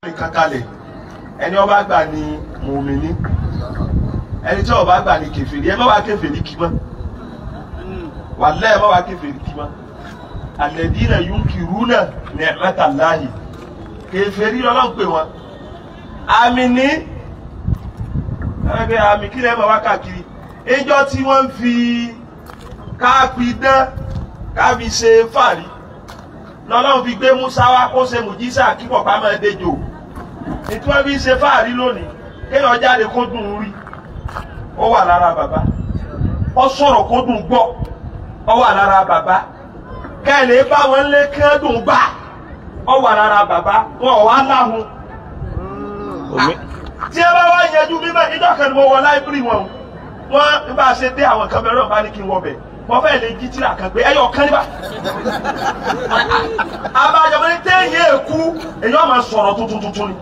Kankalẹ̀ ẹni ó bá gbà ní mùmíní, ẹni tí ó bá gbà ní kèfèrí. Ẹ má wá kèfèrí kí mọ́, wàláhì ẹ má wá kèfèrí kí mọ́. Alladhina yunkiruna ni'matallahi, kèfèrí Ọlọ́run pè wọ́n. Àmì ní ẹgbẹ́ àmì kí lẹ́ẹ̀ máa wá káàkiri. Ìjọ tí wọ́n ń fi káàpì dán káàpì ṣe fàárí lọ́lọ́run fi gbé Musa wá kó ṣe mùjísà kí pọ̀pá máa dejò. Ètò wọn fi ṣe fàárí lónìí, kéèyàn jáde kó dùn ún rí, ó wà lára bàbá. Ó sọ̀rọ̀ kó dùn gbọ́, ó wà lára bàbá. Kẹ́lẹ́ bá wọn lé kí wọ́n dùn gbà, ó wà lára bàbá. Wọn ò wá láhùn. Tí ẹ bá wá yanjú mímọ́, ìjọ kan ni mo wọ láìbírì wọn. Wọ́n bá ṣe dé àwọn kan mẹ́rọ̀ bá ní kí n wọ bẹ̀. Wọ́n fẹ́ lè jí tíra kan pé ẹyọ kan níbà. Abájọ ní téèyàn èkú, èyàn máa sọ̀rọ̀ tuntun tuntun ni.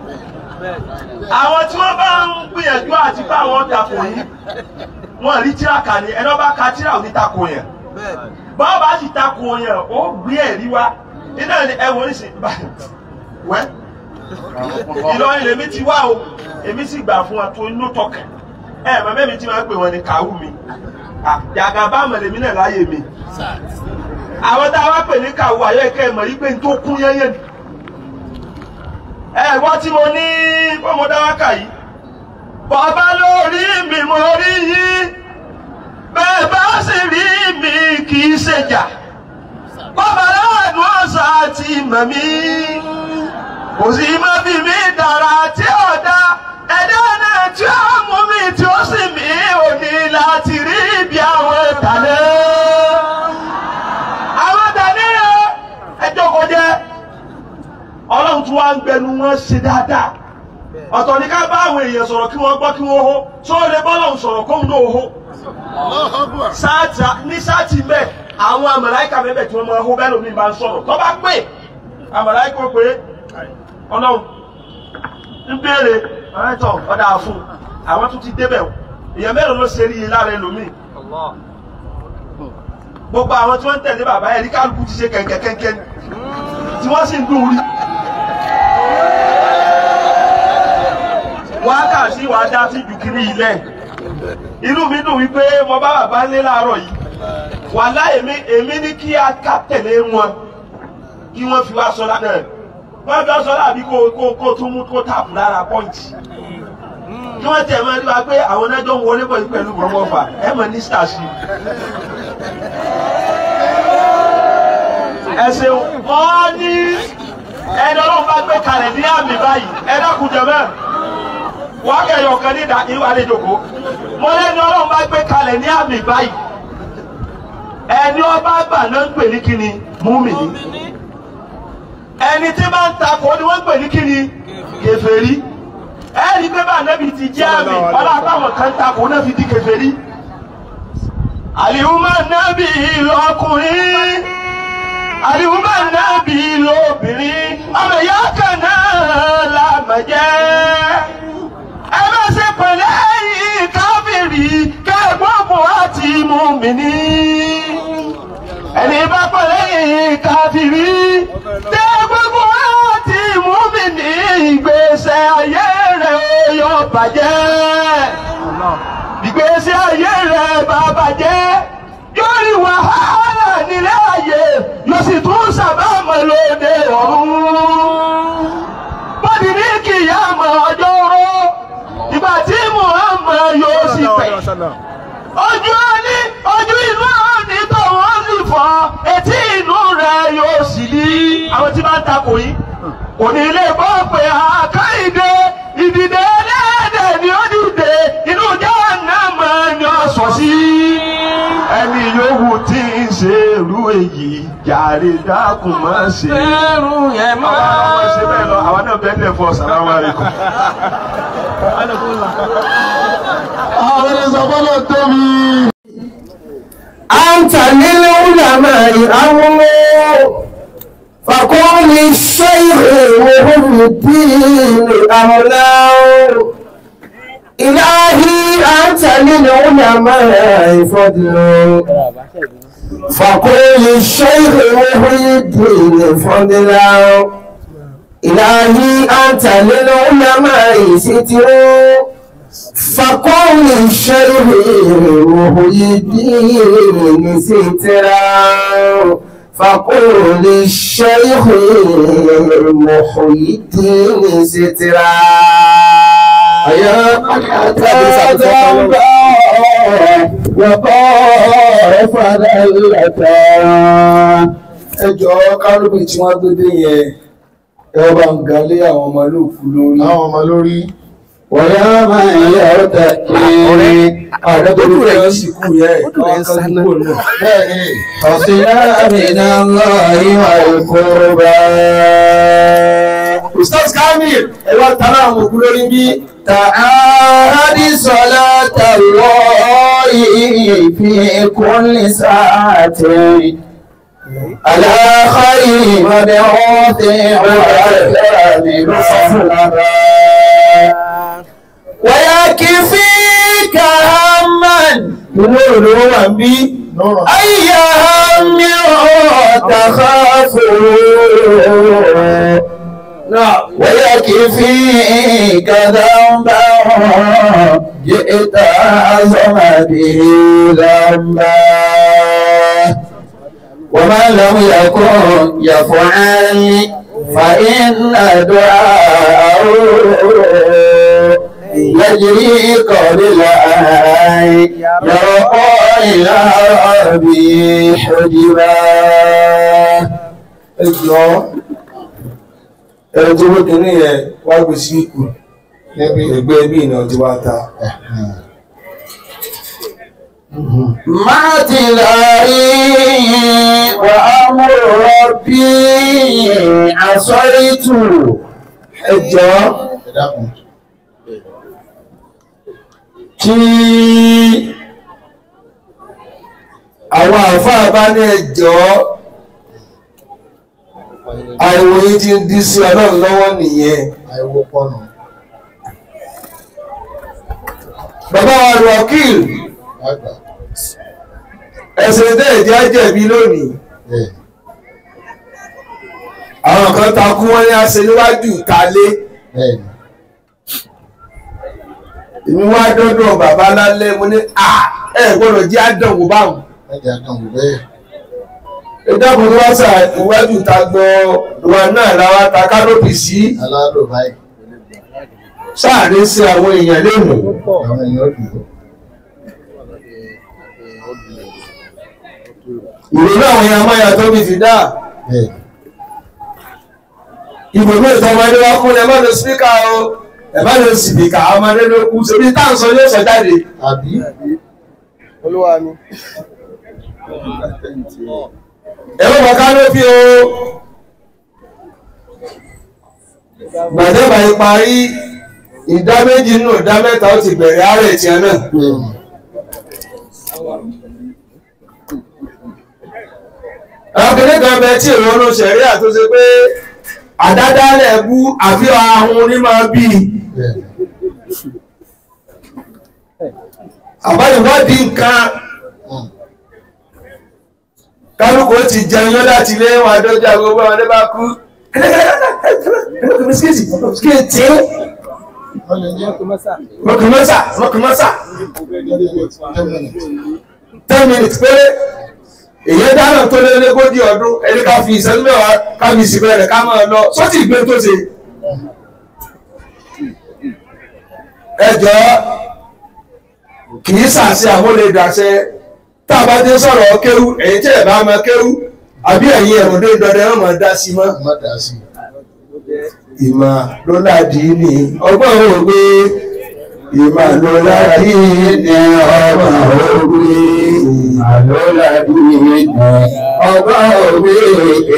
Àwọn tí wọ́n bá ń gbìyànjú àti bá àwọn takò yìí, wọ́n rí tíra kà ní ẹni wọ́n bá ka tíra ò ní takò yẹn. Báwo bá sì takò yẹn, ó gbé ẹ̀rí wá. Iná ni ẹ wò ní sìn wẹ́. Ìlọrin lèmi ti wá o, èmi sì gbà fún wa tó inú tọkàn. Ẹ màmá mi ti máa ń pè wọ́n ní kàwú mi. Jàgàbá mọ̀lẹ́mí náà láyé mi. Àwọn tá a wá pè ní kàwú ayọ́kẹ́ ẹ̀ mọ̀ yí pé n tó kún yẹ́yẹ́ ni. Ẹ wọ́n tí mo ní fọ́mọ dáwákà yìí. Bàbá lórí mi mo rí yí. Bẹ́ẹ̀ bá sì rí mi kì í ṣèjà. Bàbá láàánú ọ̀sà àti màmí. Kò sí má fi mí dára tí ò dá. Ẹ̀dá náà tí ó mú mi tí ó sì mí ò ní láti rí bí àwọn tàlẹ́. Àwọn tàlẹ́ ẹ jókòó jẹ́. Ọlọ́run tí wọ́n ń gbẹnu wọn ṣe dáadáa. Ọ̀tọ̀ ní ká bá àwọn èèyàn sọ̀rọ̀ kí wọ́n gbọ́ kí wọ́n hó. Sọ lè bọ́lọ́run sọ̀rọ̀ kóun náà hó. Ní sáàtì mẹ́, àwọn àmàláìkà mẹ́bẹ̀ tí wọ́n máa hó bẹ́ẹ̀ lómi bá ń sọ̀rọ̀. Tó bá pè, àmàláìkà pé Ọlọ́run ń béèrè ọ̀rẹ́tọ̀ ọ̀dà fún àwọn tó ti débẹ̀. Èèyàn mẹ́rin ló ṣe rí i lára ẹlòmíì. Gbogbo àwọn tí wọ́n ń tẹ̀lé bàbá ẹ̀rí kálukú ti ṣe kẹ̀kẹ́kẹ́kẹ́ tí wọ́n sì ń dùn rí. Wákàtí wàá dá sí ju kiri ilẹ̀. Inú mi dùn wípé mo bá bàbá lé láàárọ̀ yìí. Wàhálà èmi ní kí a ká tẹ̀lé wọn kí wọ́n fi wá sọ lánàá. Wọ́n fi ọsọ láàbí kó tún mú kó tààpù lára pọ́ǹtì. Kí wọ́n tẹ̀ mọ́ nípa pé àwọn ẹjọ́ ń wọlé bọ̀ pẹ̀lú bọ̀mọ̀fà ẹ̀ mọ̀ ní stars. Ẹ ṣeun, wọ́n ní ẹni Ọlọ́run bá gbé kalẹ̀ ní àmì báyìí, ẹ dákun jẹ̀mọ́. Wọ́n kẹyọ̀ kan ní ìwà lè jòkó. Mo lẹ́ni Ọlọ́run bá gbé kalẹ̀ ní àmì báyìí. Ẹni ọba gbà náà ń pè ní kíni? Mùmínì. Ẹni tí bá ń takò ni wọ́n ń pè ní kíni? Kèfèrí. Ẹni pé bá Ànábì ti jẹ́ àmì, ọlá àbáwọn kan takò náà fi di kèfèrí. Àlìhùmá Nábì lọkùnrin, àlìhùmá Nábì lóbìnrin, ọmọ ìyá kan náà làmọ̀jẹ́. Ẹ má ṣe pẹ̀lẹ́ yìí káfíìrì kẹ́gbọ́n àti mùmínì. Ẹni bá pẹ̀lẹ́ yìí káfíìrì tẹ́gbọ́n àti mùmínì, ìgbésẹ̀ ayé rẹ̀ yóò bàjẹ́. Ìgbésẹ̀ ayé rẹ̀ bá bàjẹ́, yóò rí wàhálà nílé ayé, yóò sì tún sábàámọ̀ lóde ọ̀run. Bọ́dì ní kìyàmọ̀ ọjọ́ ró, ìgbà tí Muhammad yóò sì pẹ̀. Ojú ní ojú inú òní tó wọ́n sì fọ́, etí inú rẹ̀ yóò sì lí. Àwọn tí bá ń takò yìí, kò ní lè gbọ́ pé àkàìdé ìdìde ẹlẹ́dẹ̀ ni ó dìde, inú Jahannama ni ó sọ sí. Ẹni yòówù tí ń ṣe irú èyí, jàre dákun má ṣe. Ẹrù yẹn mọ́. Àwọn ṣe bẹ́ẹ̀ lọ, àwọn náà bẹ́ẹ̀ lẹ̀ fọ́ sàlámù aláìkùm. Àwọn ìsọ̀bọ́lọ̀ tóbi. أنت للعلماء أمر فقل للشيخ وهم الدين أولاه. إلهي أنت للعلماء فضل فقل للشيخ وهم الدين فضلا. إلهي أنت للعلماء ستر فقل الشيخ محي الدين سترا فقل للشيخ محي الدين سترا يا من أتى ذنبا وقاف ذلتا. Ẹ jọ̀ọ́ kálùkù tí wọ́n gbé dé yẹn ẹ bá ń galé àwọn ọmọ lóòkú lórí. Àwọn ọmọ lórí. ويا من يرتقي Àdàtò rẹ̀ sì kú yẹ káwọn kan kúrò náà. فصلا من الله والقربى. Ustaz Kamil ẹ wá tara àwọn òkú lórí bí. تعاهد صلاة الله في كل ساعة على خير مبعوث وأكرم مصطفى ويكفيك هما Inú òrò wà ń bí. أي هم تخاف ويكفيك ذنبا جئت أعظم به ذنبا وما لم يكن يفعل فإن دعاءه يجري قبل أن يرقى إلى ربي حجبا. Ẹ jọ̀ọ́ ẹni tó gbé kínní yẹn wá gbé sí ikú ẹgbẹ́ bí ìnà ti wá ta. مع تلاري وأمر ربي عصيت. Ẹ jọ̀ọ́ kí àwọn àáfàá bá ní ẹ jọ̀ọ́ ariwo yìí ti ń dí sí Ọlọ́run lọ́wọ́ nìyẹn. Ariwo pọ̀nù. Bàbá wa Wakil ẹsẹ̀ tẹ́ ẹ̀jẹ̀ àjẹ̀bí lónìí. Àwọn kan takú wọn ní àṣẹ níwájú ìtàlé. Èmi wá dọ́dọ̀ bàbá lálẹ́ mo ní à ẹ gbọ́dọ̀ jẹ́ àdánwò báwọn. Ìdáàbò tó wá sà iwájú ìta gbọ́ wa náà làwa ta kánópì sí. Sáàrin sí àwọn èèyàn léwu. Ìrònú àwọn èèyàn máa yàtọ̀ bí fìdá. Ìbòmí ìtọ́ ọmọdé wá kún ẹ má lo spíkà o, ẹ má lo sìbìkà ọmọdé ló kú ṣebí tá à ń sọ yóò sọ jáde. Àbí? Olúwa mi. Ẹ má bọ kánópì o. Gbàdébà yìí parí ìdá méjì nínú ìdá mẹ́ta ó ti bẹ̀rẹ̀ àárẹ̀ tiẹ̀ náà. Àwọn kìnìún kan bẹ tí ìrònú ṣẹ̀ríà tó ṣe pé àdádálẹ̀ bú àfi ahun ní máa bí i. Àbáyọ̀wádìí nǹkan kálukú ó ti jẹun yọ́ láti ilé wọn adójú agogo ọmọdé bá kú. Mọ̀kùnmọ́sà mọ̀kùnmọ́sà 10 minutes péré. Èyí dáná tó lé légójì ọdún ẹni ká fi ìṣẹ́jú mẹ́wàá ká fi ìsìnkú rẹ̀ ká máa lọ sọ́tì ìgbé tó ṣe. Ẹ jọ̀ọ́ kì í ṣàṣe àwọn olè dàṣẹ tá a bá dé sọ̀rọ̀ kéwú èyí tí ẹ̀ bá máa kéwú àbí ẹ̀yin ẹ̀rọ dé dọdẹ ẹ̀ máa dá sí mọ́. Ìmọ̀ ló ládìí ní ọgbọ́n òwe. Ìmọ̀ ló ládìí ní ọgbọ́n òwe. Ìmọ̀ ló ládìí ní ọgbọ́n òwe.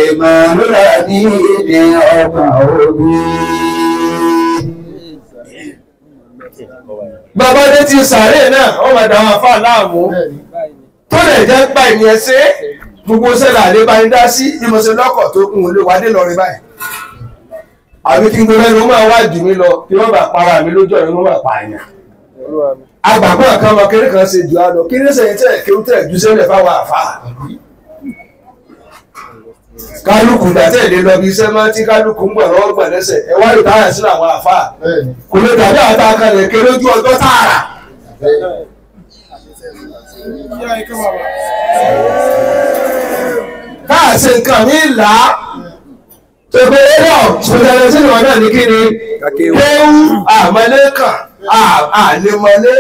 Ìmọ̀ ló ládìí ní ọgbọ́n òwe. Bàbá dé ti sàárè náà, ó máa dà àwọn àfáà láàmú. Tó lè jẹ́ pa ìyẹn ṣe gbogbo sẹ́là lè bá ń dá sí bí mo ṣe lọ́kọ̀ tó ń lè wá dé lọ́rin báyìí. Àbí kí n gbé lẹ́nu máa wá jù mí lọ kí wọ́n bá para mi lójú ọ̀rẹ́ wọ́n bá pààyàn. Agbàgbọ́ kan ọmọ kéré kan ṣe jù á lọ kí ní sẹ́yìn tẹ̀ kí ó tẹ̀ jù sẹ́lẹ̀ fáwọn àfáà. Kálukú dàtẹ́ lè lọ bí iṣẹ́ máa tí kálukú ń gbà lọ́wọ́ gbà lẹ́sẹ̀ ẹ wá lè táyà sínú àwọn àfáà kò lè dàbí àtàkàlẹ̀ kéré ojú ọjọ́ tààrà. Táà ṣe nǹkan mi là á tòbí eré ọ̀ṣọ́dẹ̀rẹ̀ sínú ọ̀nà ní kí ni kéwú àmọ́lẹ́kàn àlemọ́lé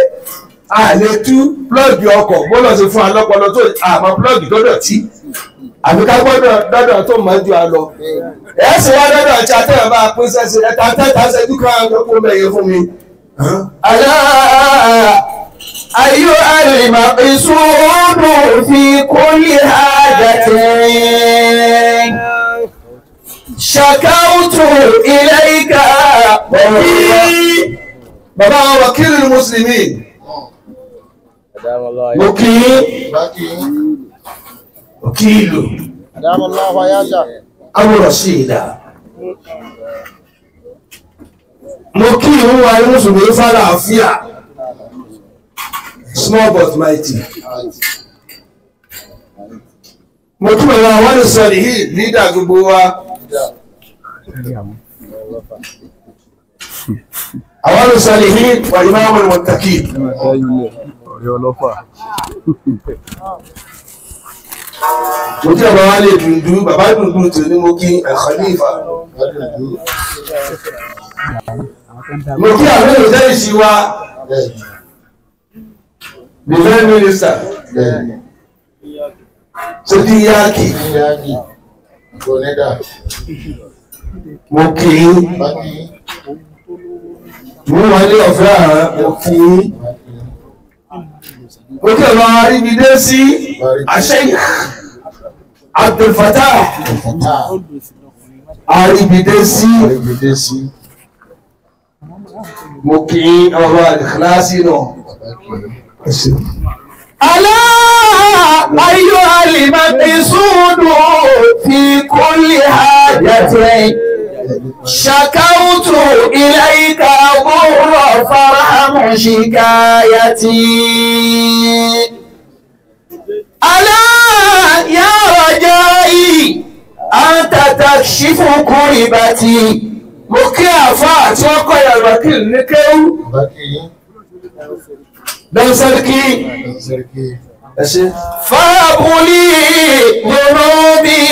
àletú plọ́ọ̀gì ọkọ̀ bọ́lọ̀ sí fún alọ́pọlọ tó àmọ́ plọ́ọ̀gì tó dọ̀tí àbí ká gbọ́dọ̀ dọ́dọ̀ tó mọ̀ ju àlọ́ ẹ̀ sì wá dọ́dọ̀ tí atẹ́rẹ̀ bá pín sẹ́sẹ̀ ẹ̀ta tẹ́ta ṣẹ́jú kan ló kó mẹ́yẹ fún mi. ألا أيها المقصود في كل حاجة شكوت إليك Bàbá wa wakil muslimin mo kí òkìlù awúrọ̀síìdá mo kí ìwọ̀n wa ní mùsùlùmí fàlàáfíà small but mighty mo kí bàbá wa ní sọ̀rọ̀ yìí lídà gbogbo wa àwọn sọ̀rọ̀ yìí wà imamul muttaqin. Mo kí bàbá wa lè dùndú bàbá dùndú tó ní mo kí al-Khalifa. Mo kí àwọn olùjẹ́ ìṣí wa the prime minister Sodi Yaki. Mo kí mo wà ní ọ̀fẹ́ àrùn mo kí mo kí ọ̀rọ̀ àríbidé sí Sheikh Abdul Fattah àríbidé sí mo kí ọ̀rọ̀ àdìkíláàsì náà. ألا أيها المقصود في كل حاجة شكوت إليك ضر فارحم شكايتي ألا يا رجائي أنت تكشف كربتي Mo kí àfáà tí wọ́n kọ́ ìyàrá kí ní kéwú. Dọ́sẹ́ríkì. Ẹ ṣé. فهب لي ذنوبي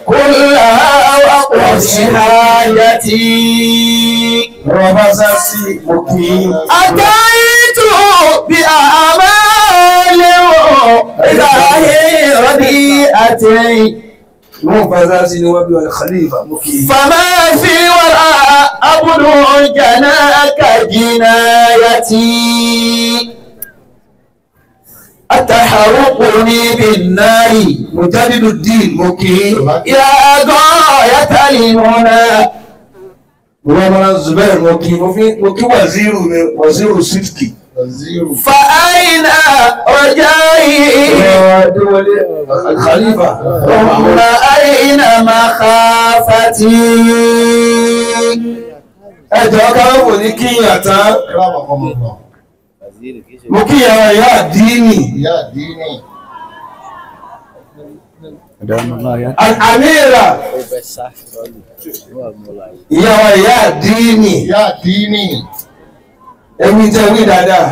كلها وأقص حاجتي Ọ̀rọ̀ bá sá sí mo kí. أتيت بأعمال إلهي رديئة Wọ́n bá sá sí ni wọ́n bí wọn Khalifa mo kí. فما في الوراء أبد جناك جنايتي أتحرقني بالنار Mujadiduddin mo kí. يا غاية المنى Wọ́n bá Zubair mo kí. Mo kí wàzírù mi wàzírù Sidki. فأين رجائي Adéwọlé Khalifa. ثم أين مخافتي Ẹjọ́ káwọ́ ní kíyàn tán. Mo kí ìyàwó ìyá àdínì. Àmìrà. Ìyàwó ìyá àdínì. Ẹ̀mí tẹ́ wí dáadáa.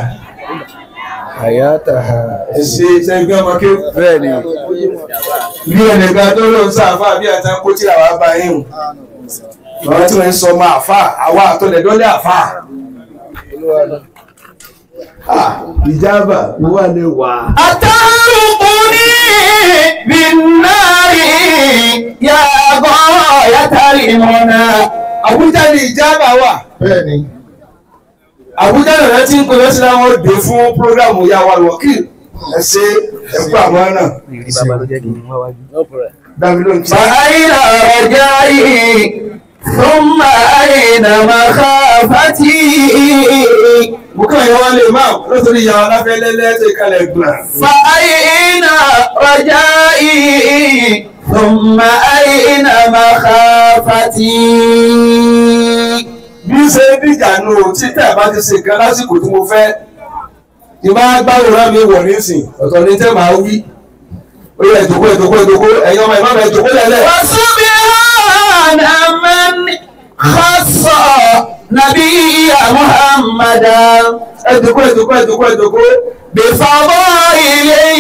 Ẹ̀ṣẹ̀ ṣẹ́gbẹ́ ọmọ kí. Bí ẹnìkan tó ló ń sáfà bí àti kó tí àwa bá yín. Àwọn tí wọ́n ń sọ máa fà, àwa àtọ́lẹ̀dọ́lẹ̀ àfà. Ìjábà ló wà lè wà. أترقني بالنار يا غاية المنى Àbújá ni ìjábà wà. Àbújá lọ̀rẹ́ tí ń pè lọ́sí láwọn òde fún prógrámù ìyá wa wọ́kìl. Ẹ ṣe ẹ̀kú àwọn náà. Dámi ló ń tí. فأين رجائي ثم أين مخافتي Mo kàn yọ wá lè máa lọ́sọ̀rọ̀ ìyá wa láfẹ́ lẹ́lẹ́sẹ̀ kalẹ̀ gbọ̀n. فأين رجائي ثم أين مخافتي Bí ṣe dìjà nù tí tẹ̀ bá ti ṣe nǹkan lásìkò tí mo fẹ́. Tí bá gbàwòrán mi wọ̀ nísìn, ọ̀tọ̀ ni tẹ́ máa wí. Ó yẹ ìjòkó ìjòkó ìjòkó ẹ̀yin ọmọ ìmáàmù ìjòkó lẹ́lẹ̀. وسبحان من خص نبي محمدا Ẹ̀jòkó ẹ̀jòkó ẹ̀jòkó ẹ̀jòkó. بفضائله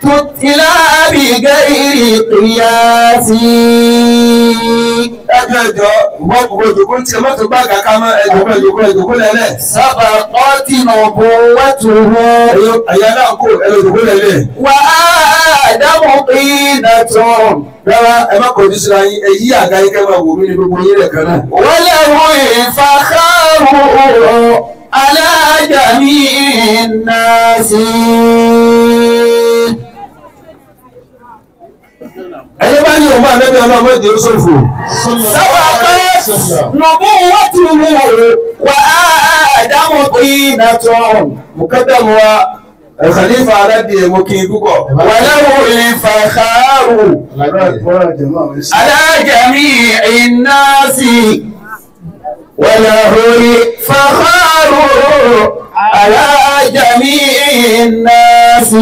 تتلى بغير قياس. Ẹjọ́ ẹjọ́ ìwọ́n kò ìjòkó tí ẹ mọ́tò gbá kàkà mọ́ ẹ̀jòkó ẹ̀jòkó ẹ̀jòkó lẹ́lẹ̀. سبقت نبوته Ẹ̀yà náà kò ẹ̀jòkó lẹ́lẹ̀. وآدم طينة Rárá ẹ má kọjú síra yín ẹ yí àga yín kẹ́ máa wò mí ní gbogbo yín lẹ́ẹ̀kan náà. وله الفخار على جميع الناس. Ẹni bá ní òun bá nẹ́bí ọlọ́mọ ìdí Yúsúfù. سبقت نبوته وآدم طينة Mùkádàmù wa Khalifa Aládìẹ mo kí i púpọ̀. وله الفخار على جميع الناس وله الفخار على جميع الناس.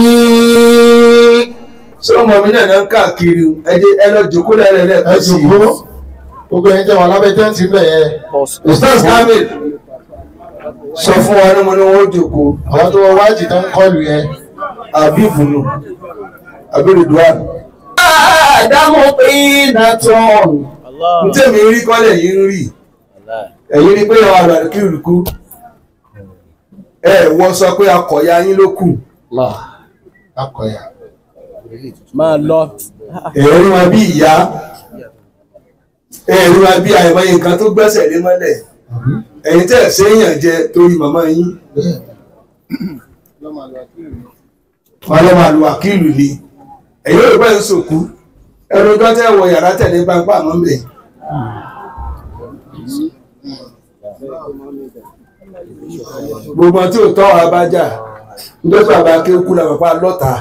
Ṣé ọmọ mi náà ń káàkiri ẹ jẹ́ ẹ lọ jòkó lẹ́lẹ̀ Ẹ jòkó. Gbogbo ẹ̀yin tẹ́ wà lábẹ́ tẹ́ǹtì ń bẹ̀ yẹn. Ustaz Kamil sọ fún wa ní mo ní wọ́n jòkó Àwọn tó wọ wájì tó ń kọlù yẹn. àbí ìbùnú àbí Ridwan. آدم طينة N tẹ̀mí rí kọ́lẹ̀ yìí ń rí ẹ̀yin rí pé àwọn àgbàdo kí olùkú ẹ wọ́n sọ pé akọ̀yà yín ló kù Akọ̀yà. Máa lọ. ẹ̀rí wọn bí ìyá ẹ̀rí wọn bí àìmọye nǹkan tó gbẹ́sẹ̀ lé mọ́lẹ̀ ẹ̀yin tẹ̀ séèyàn jẹ torí màmá yín wọn lọ́ máa lu àkìlù ni ẹ̀yin ò pẹ́ ń sòkú ẹ̀rọ tó tẹ̀ wọ yàrá tẹ̀lé pápá àmọ́ ń bẹ̀. Gbogbo tí ò tọ́ wa bá jà nítorí bàbá kéwú la bàbá lọ́ta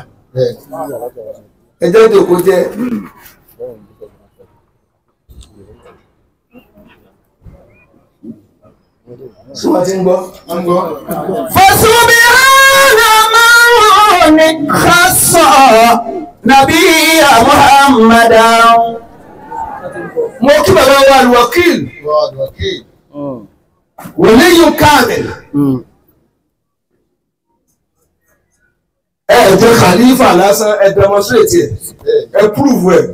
ẹjẹ́ ìjòkó jẹ́. Ṣé wọ́n ti ń gbọ́? فسبحان من خص نبي محمدا. Mo kí bàbá wa Alwakil Wòlíyù Kamil. Ẹ jẹ́ Khalifa lásán ẹ demonstrate ẹ̀ ẹ prove ẹ̀.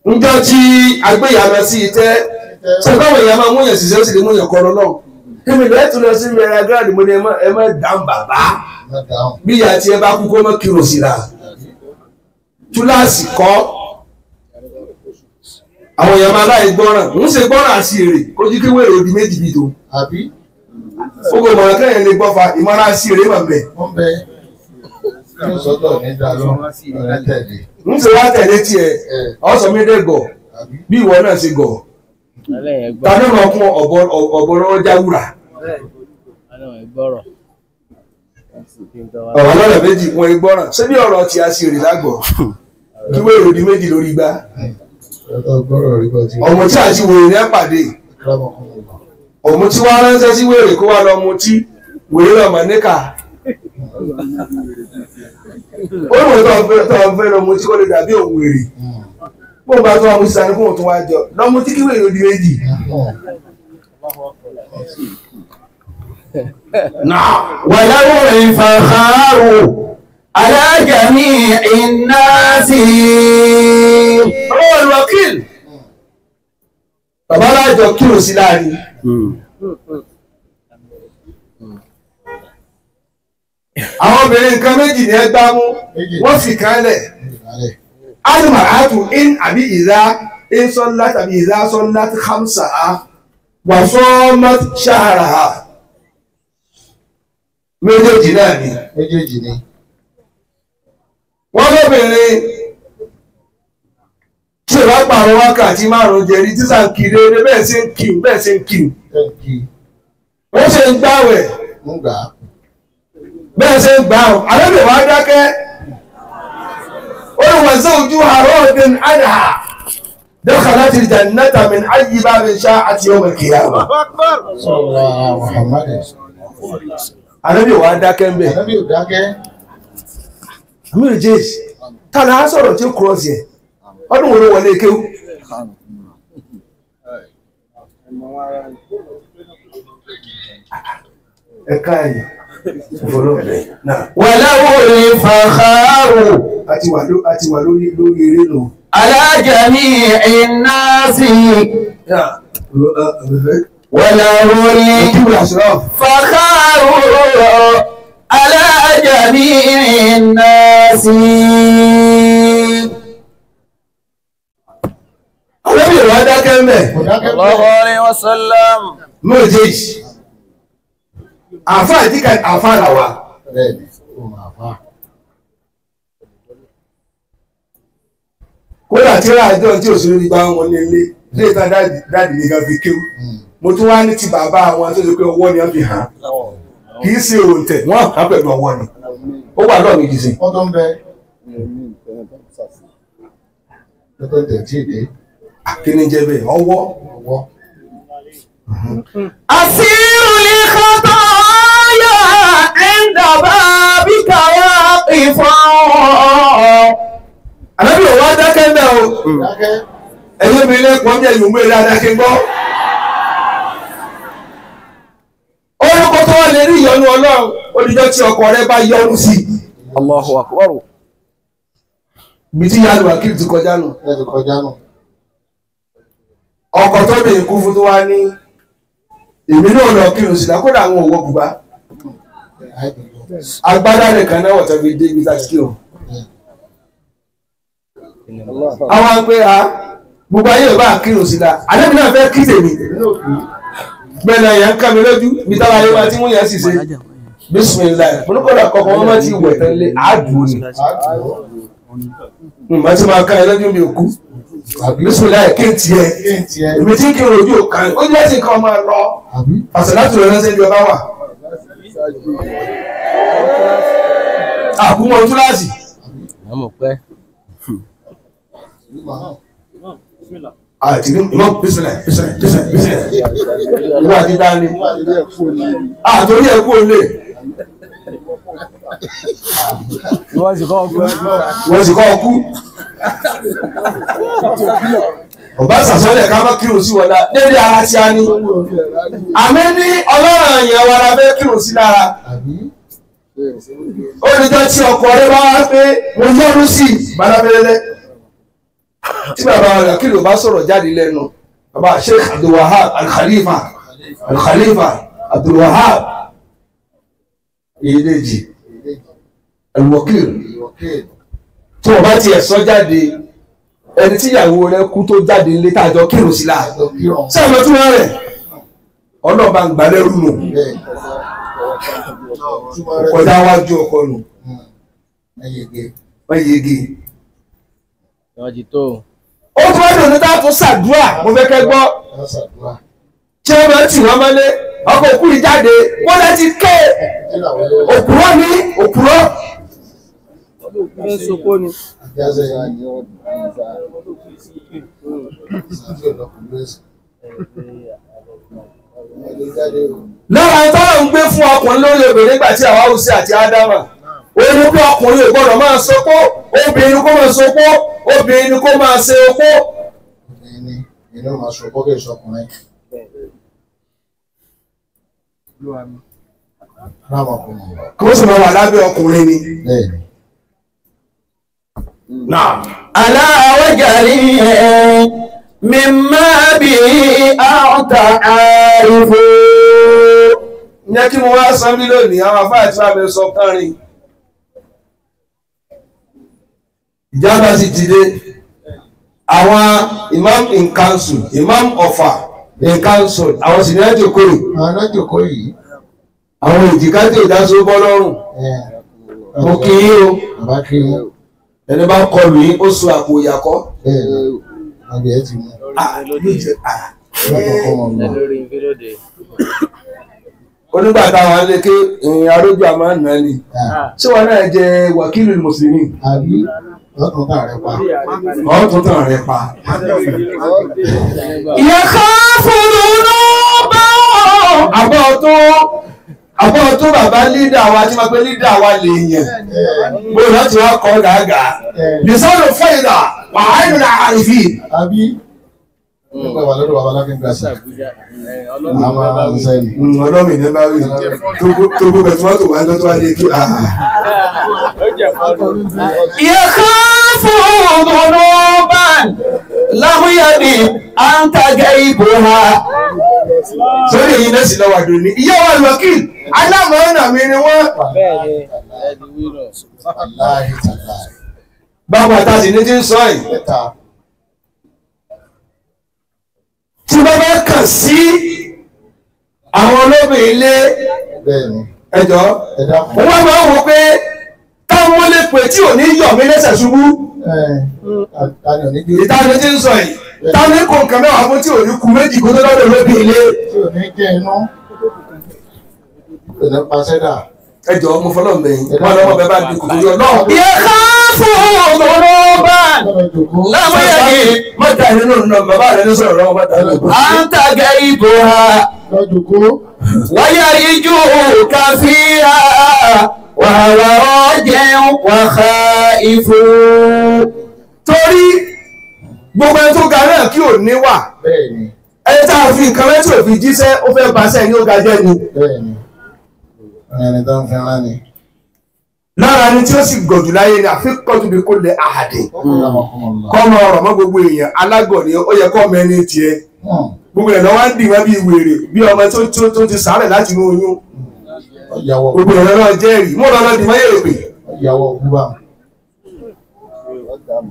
Njọ́ tí agbéyà lọ sí itẹ́ ṣe báwo èèyàn máa múyàn ṣiṣẹ́ ó sì lè múyàn kọ́ lọ́lọ́. Èmi lọ́ọ́ tún lọ sí mẹ́ra gíráàdì mo ní ẹ má dáhùn bàbá. Bí ìyá tí ẹ bá kú kó mọ́ kírun sí la. Túláàsì kọ́. Àwọn èèyàn máa láì gbọ́ràn ń ṣe gbọ́ràn àti èrè kó jí kí wèrè odi méjì bí tó. Gbogbo ìmọ̀ràn kẹ́yìn lè gbọ́ fa ìmọ̀ràn àti èrè mà bẹ̀. Ń ṣe wá tẹ̀lé tiẹ̀ ọ̀sán mi dẹ̀ gọ̀ bí ìwọ náà ṣe gọ̀. Ta ló máa kún ọ̀bọ lọ́wọ́ jáwúrà? Ọ̀rọ̀ lọ́rọ̀ méjì wọn gbọ́ràn ṣé bí ọ̀rọ̀ tí a ṣe èrè lágbọ̀ kí wèrè odi méjì lórí igbá. Ọmọ tí a ti wèrè ní àpàdé ọmọ tí wàá ránṣẹ́ sí wèrè kó wá lọ mutí wèrè lọ́mọ níkà ó lóun tó ń fẹ́ lọ mutí kó lè dàbí òun wèrè bó bá tó wà mutí sani kó òun tó wá jọ lọ mutí kí wèrè odi méjì. وله الفخار على جميع الناس. Ọwọ́ Alwakil bàbá alájọ kírun sí láàrin. Àwọn obìnrin nǹkan méjì ní ẹgbá mú wọ́n sì kánlẹ̀. Almar'atu in àbí ìdá in sọ́lá tàbí ìdá sọ́lá tí khamsa á wà sọ́mọ́ shahraha. Méjèèjì náà ni. Méjèèjì ni. Wọ́n lóbìnrin tí ìwà pààrọ̀ wákàtí márùn-ún jẹ̀rí tí sàn kiri eré bẹ́ẹ̀ ṣe ń kí bẹ́ẹ̀ ṣe ń kí. Wọ́n ṣe ń gbàwẹ̀ bẹ́ẹ̀ ṣe ń gbà ọ́ àlejò wa dákẹ́. Ó ní wọ́n ṣe ojú àrọ́ òdin àdà dakhalat al-jannata min ayyi babin sha'at yawm al-qiyamah. Àlejò wa dákẹ́ ń bẹ̀. Ànábì ò dákẹ́. Amiru Jaysh tààlà á sọ̀rọ̀ tí ó cross yẹ ọdún wo ló wọlé kéwú. Ẹ̀ka ẹ̀yìn ìfọlọ́bẹ̀ náà. وله الفخار A ti wà lórí eré nù. على جميع الناس وله الفخار على جميع الناس. Ànábì ìwà dákẹ́ mẹ́. Sallallahu alayhi wa sallam. Méjèèjì. Àfáà ìdíkà àfáà làwà. Kódà tí ra àjọ tí òṣèré ní bá wọn ní ilé ilé ìtàn dáàdì ní kan fi kéwú. Mo tún wá ní ti bàbá àwọn tó ṣe pé ọwọ́ ni wọ́n fi hàn. Kì í ṣe òǹtẹ̀, wọ́n hàn pẹ̀lú ọwọ́ ni. Ó wà lọ́ọ̀ mi jìsìn. Wọ́n tó ń bẹ. Lọ́tọ̀ tẹ̀ tí ì dé. Kí ni jẹ́ bẹ́ẹ̀? Ọwọ́. Ọwọ́. أسير الخطايا عند بابك واقفا. Ànábì ò wá dákẹ́ mbẹ́ o. Dákẹ́. Ẹ̀yin obìnrin lẹ́kọ̀ọ́ ń jẹ́ ìyòmú eré adákẹ́ gbọ́. Orúkọ tó wà lè rí ìyọ́nú Ọlọ́run, olùjọ́ tí ọkọ rẹ bá yọ́nú sí. Allahu akbar. Ibi tí Yálù Akíl ti kọjá nù. Ẹ ti kọjá nù. Ọkọ tó bèèrè kú fún tó wá ní èmi náà lọ kírun sí lákòdà àwọn òwò bùbá. Agbádá nìkan náà wọ̀tọ́ fi dé ibi tá a ti kírun. Àwọn pé a gbogbo ayé ò bá kírun sí la, àlẹ́ mi náà fẹ́ kí tèmi. Gbẹ̀nà yẹn ń ká mi lójú, ibi táwa ayé wa tí wọ́n yẹn sì ṣe. Bísímìláì, mo ní kọ́dà kọ̀ọ̀kan wọ́n máa ti wẹ̀ tán lé àádùn ni. Mo ti máa ká ẹ lójú mi ò kú. Bísímìláì kí n tiẹ̀. Kí n tiẹ̀. Èmi tí kí n rojú ò kàn, ó jẹ́ sí kan máa lọ. Àbí? Àṣàlátù rẹ̀ ránṣẹ́ bí ọba wà. Àkúmọ̀ túláàsì. Àmọ̀ pẹ́. Àti ní ìmọ̀ bísímìláì bísímìláì bísímìláì bísímìláì. Ìwà àti dání. Àtòrí ẹ̀kú olè. Wọ́n sì kọ́ ọkùnrin. Wọ́n sì kọ́ ọkú. Ọba sàsọ́lẹ̀ ká má kírun sí wọlá dédé ara tí a ní. Àmì ní ọlọ́run àyàn wa la fẹ́ kírun sí lára. Àbí? Ó ní jọ́ tí ọkọ rẹ bá wá pé mo yọ́nú sí balabẹ́lẹ́lẹ́. Tí bàbá rẹ̀ kí ló bá sọ̀rọ̀ jáde lẹ́nu. Bàbá Sheikh Abdulwahab Al-Khalifa Al-Khalifa Abdulwahab Iyedeji Al-Wakil. Tí wọ́n bá tiẹ̀ sọ jáde ẹni tí ìyàwó rẹ̀ kú tó jáde nílé tá a jọ kírun sí la. Ṣé àwọn tí wọ́n rẹ̀? Ọlọ́ọ̀bá ń gbà lẹ́rú nù. Kọjá wájú ọkọ nù. Wọ́n yege. Wọ́n ti tó. Ó tún wá dùn ní tá a tún ṣàdúrà mo fẹ́ kẹ́ gbọ́. Tí wọ́n bá tì wọ́n mọ́lé, ọkọ̀ òkú yìí jáde, wọ́n lẹ́ ti ké. Òpùrọ́ ní òpùrọ́. Ń sopó ni. Lára tọ́lọ̀ ń gbé fún ọkùnrin lórí obìnrin nígbà tí àwa Húsí àti Ádámà. Ó ní pé ọkùnrin ò gbọ́dọ̀ máa sopó, obìnrin kó máa sopó, obìnrin kó máa ṣe opó. Inú máa sọ bọ́kẹ́ ìṣọkùnrin. Rámọkùnrin. Kí wọ́n sì máa wà lábẹ́ ọkùnrin ni. Bẹ́ẹ̀ni. Náà. على وجهه مما به أنت عارف. Ìyẹn kí mo wá san mí lónìí, àwọn afáà tí wàá mi sọ kárin. Ìjábá sì ti dé. Àwọn imam in council, imam ọ̀fà in council, àwọn sì ní ẹ̀jẹ̀ kórè. Àwọn alájòkó yìí. Àwọn èjìká tí ò dá só bọ́ lọ́rùn. Mo kí yín o. Bàbá kí yín. Ẹni bá kọlù yín, ó so àpò ìyàkọ́. Bẹ́ẹ̀ni, àbí ẹ ti mú. Lọ́kọ̀ọ́kọ́ wọn mọ̀. Lórí ìfẹ́lódé. Onígbà táwọn lékè ìrìn arójú àmọ́ nà ni. Ṣé wọn náà jẹ wàkílù mùsùlùmí? Àbí lọ́tún tàn rẹ pa. Ọ̀tún tàn rẹ pa. يخاف ذنوبا Àbọ̀ tó bàbá lídà wa tí wọ́n pẹ́ lídà wa lè yàn bó láti wá kọ́ gàgà lìsọ́nù fẹ́yìdà wàhálà nà àrífì. Àbí nígbà wà lọ́dọ̀ bàbá láfi ń gbà sí. Ọlọ́mì ní bá rí tó gbogbo ẹ̀fọ́ tó wà lọ́tọ́ adé kí a. يخاف ذنوبا لم يدب أنت غيبها. Sórí èyí náà sì lọ́wọ́ àdúrà ní. Ìyá wa Wákìlì alámọ̀ọ́nà mi ni wọ́n. Wàláhì tàláhì. Bàbá àtàsí ní ti ń sọ yìí. Mẹ́ta. Tí wọ́n bá kàn sí àwọn olóbìn ilé Bẹ́ẹ̀ni. ẹjọ́ Ẹ dákun. wọ́n máa ń wò pé táwọn lè pè tí ò ní yọ̀ mí lẹ́sẹ̀ ṣubú. Tani ò ní jẹ́ Ìta ni ti ń sọ yìí. Táwọn ní kò nǹkan mẹ́wàá fún tí ò ní ku méjì kó tó lọ́dọ̀ olóbìn ilé. tí ò ní jẹ́ inú. Kò ní pa sẹ́dà. Ẹjọ́ mo fọlọ́ mbẹ̀yìn. Wọ́n lọ́wọ́ bẹ́ẹ̀ bá di kòkòrò yọ náà. يخاف ذنوبا Lọ́dọ̀ jòkó. لم يدب Mọ́tà nínú nà bàbá rẹ̀ ní sọ̀rọ̀ lọ́wọ́ mọ́tà nínú. أنت غيبها Lọ́dọ̀ jòkó. ويرجوك فيها وهو راجع وخائف. Torí gbogbo ẹni tó ga náà kí ò ní wà. Bẹ́ẹ̀ni. Ẹni tá a fi nǹkan mẹ́tò fi jíṣẹ́ ó fẹ́ baṣẹ́ ní ó ga jẹ́ ni. Bẹ́ẹ̀ni. Ẹni tó ń fi rán ni. Lára ni tí ó sì gọ̀jù láyé ni àfikọ́jú bí kò lè àhàdì. Kọ́mọ ọ̀rọ̀ mọ́ gbogbo èèyàn alágọ̀ ni ó yẹ kọ́ ọmọ ẹni tiẹ̀. Gbogbo ẹ̀ lọ́wọ́ ń dì wọ́n bí wèrè bí ọmọ tó ti sàárẹ̀ láti inú oyún. Ọ̀yàwó Gbogbo ẹ̀ lọ́wọ́ jẹ́rìí. Mọ́ lọ́lọ́ dì mọ́ èrè pè. ìyàwó ọkú bá.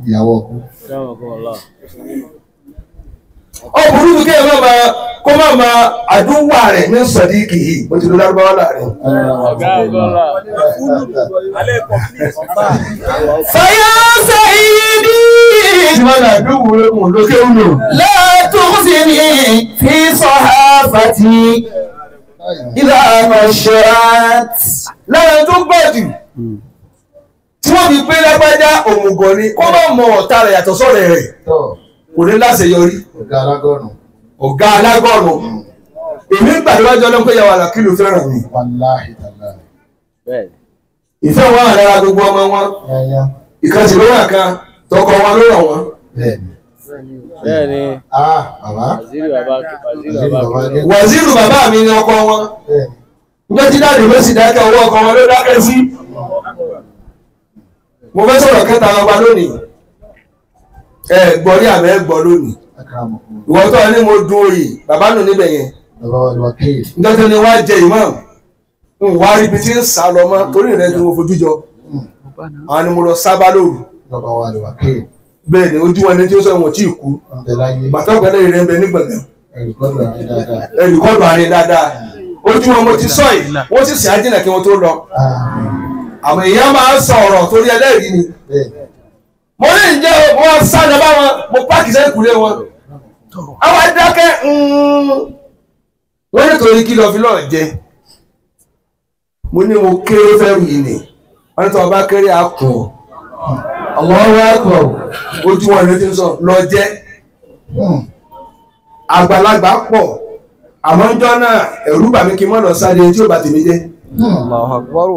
Ìyàwó ọkú. Ó burú ju kéèyàn má máa kó má máa àdúwà rẹ̀ ní sọ̀díkì yìí. Mo ti lo lárúbáwá láàrin. فيا سيدي Tí wọ́n náà dúwò mò lókè wúlò. لا تخزني في صحافتي إذا نشرت. Lára tó gbọ́ jù tí wọ́n fi pé lágbájá òmùgọ̀ ni kó má mọ ọ̀tá rẹ̀ yàtọ̀ sọ̀rọ̀ rẹ̀ Tọ́ kò ní láṣeyọrí. ọ̀gá alágọ́nù. Ọ̀gá alágọ̀rùn èmi ń gbàdúrà jọ lọ́n pé ìyàwó àlàkìlù fẹ́ràn mi. Wàláhì tàláhì. Ìfẹ́ wọn hàn lára gbogbo ọmọ wọn Yányá. ìkànsì ló wà kan tọkọ wọn ló ràn wọn. Bẹ́ẹ̀ni. Bẹ́ẹ̀ni, Ah bàbá. Waziri bàbá Waziri bàbá Waziri jẹ́. Wàzírù bàbá mi ni ọkọ wọn. Bẹ́ẹ̀ni. Nígbà tí dáàdì ló sì dákẹ́ ọwọ́ ọkọ wọn ló dákẹ́ sí. Mo fẹ́ sọ̀rọ̀ kẹta ọba lónìí. Ẹ gbọ́ rí àmọ́ ẹ gbọ́ lónìí. Akramakum. Ìwọ tó ní mo dun oyè bàbá nù níbẹ̀ yẹn. Bàbá wa Wákìlì. Nígbà tó ní wá jẹ ìmọ̀ n wá rí ibi tí ń sá lọ mọ́ torí ìrẹ́ tí mo fojú jọ. Àwọn ni mo lọ sábà lóru. Bàbá wa Wákìlì. Bẹ́ẹ̀ ni ojú wọn ni tí ó sọ wọn tí ì kú. Wọ́n bẹ láyé. Bàtà ọ̀gbẹ́lẹ̀ rẹ̀ ń bẹ ní gbọ̀ngàn. Ẹ̀rùkọ́dù àti dáadáa. Ẹ̀rùkọ́dù àárín dáadáa. Ojú wọn mo ti sọ yìí, wọ́n sì sìn ájìnà kí wọ́n tó lọ. Àwọn èèyàn máa ń sọ ọ̀rọ̀ torí ẹlẹ́rìí ni. Bẹ́ẹ̀ni. Mo ní ìjẹ́ wọn sá lọ bá wọn, mo páàkì sẹ́yìn kùlé wọn. Àwọn adákẹ́ wọ́n nítorí kí lọ fi lọ́ọ̀ jẹ. Mo ní mo kéré fẹ́ wì ní. Wọ́n ní tí wọ́n bá kéré á kùn ọ́. Allahu Akbar. Ojú wọn ni ti ń sọ lọ jẹ́. Àgbàlagbà pọ̀ àmọ́ ńjọ́ náà ẹ̀rú bà mí kí n mọ̀ lọ sáré tí ó bá tèmi jẹ́. Allahu Akbar.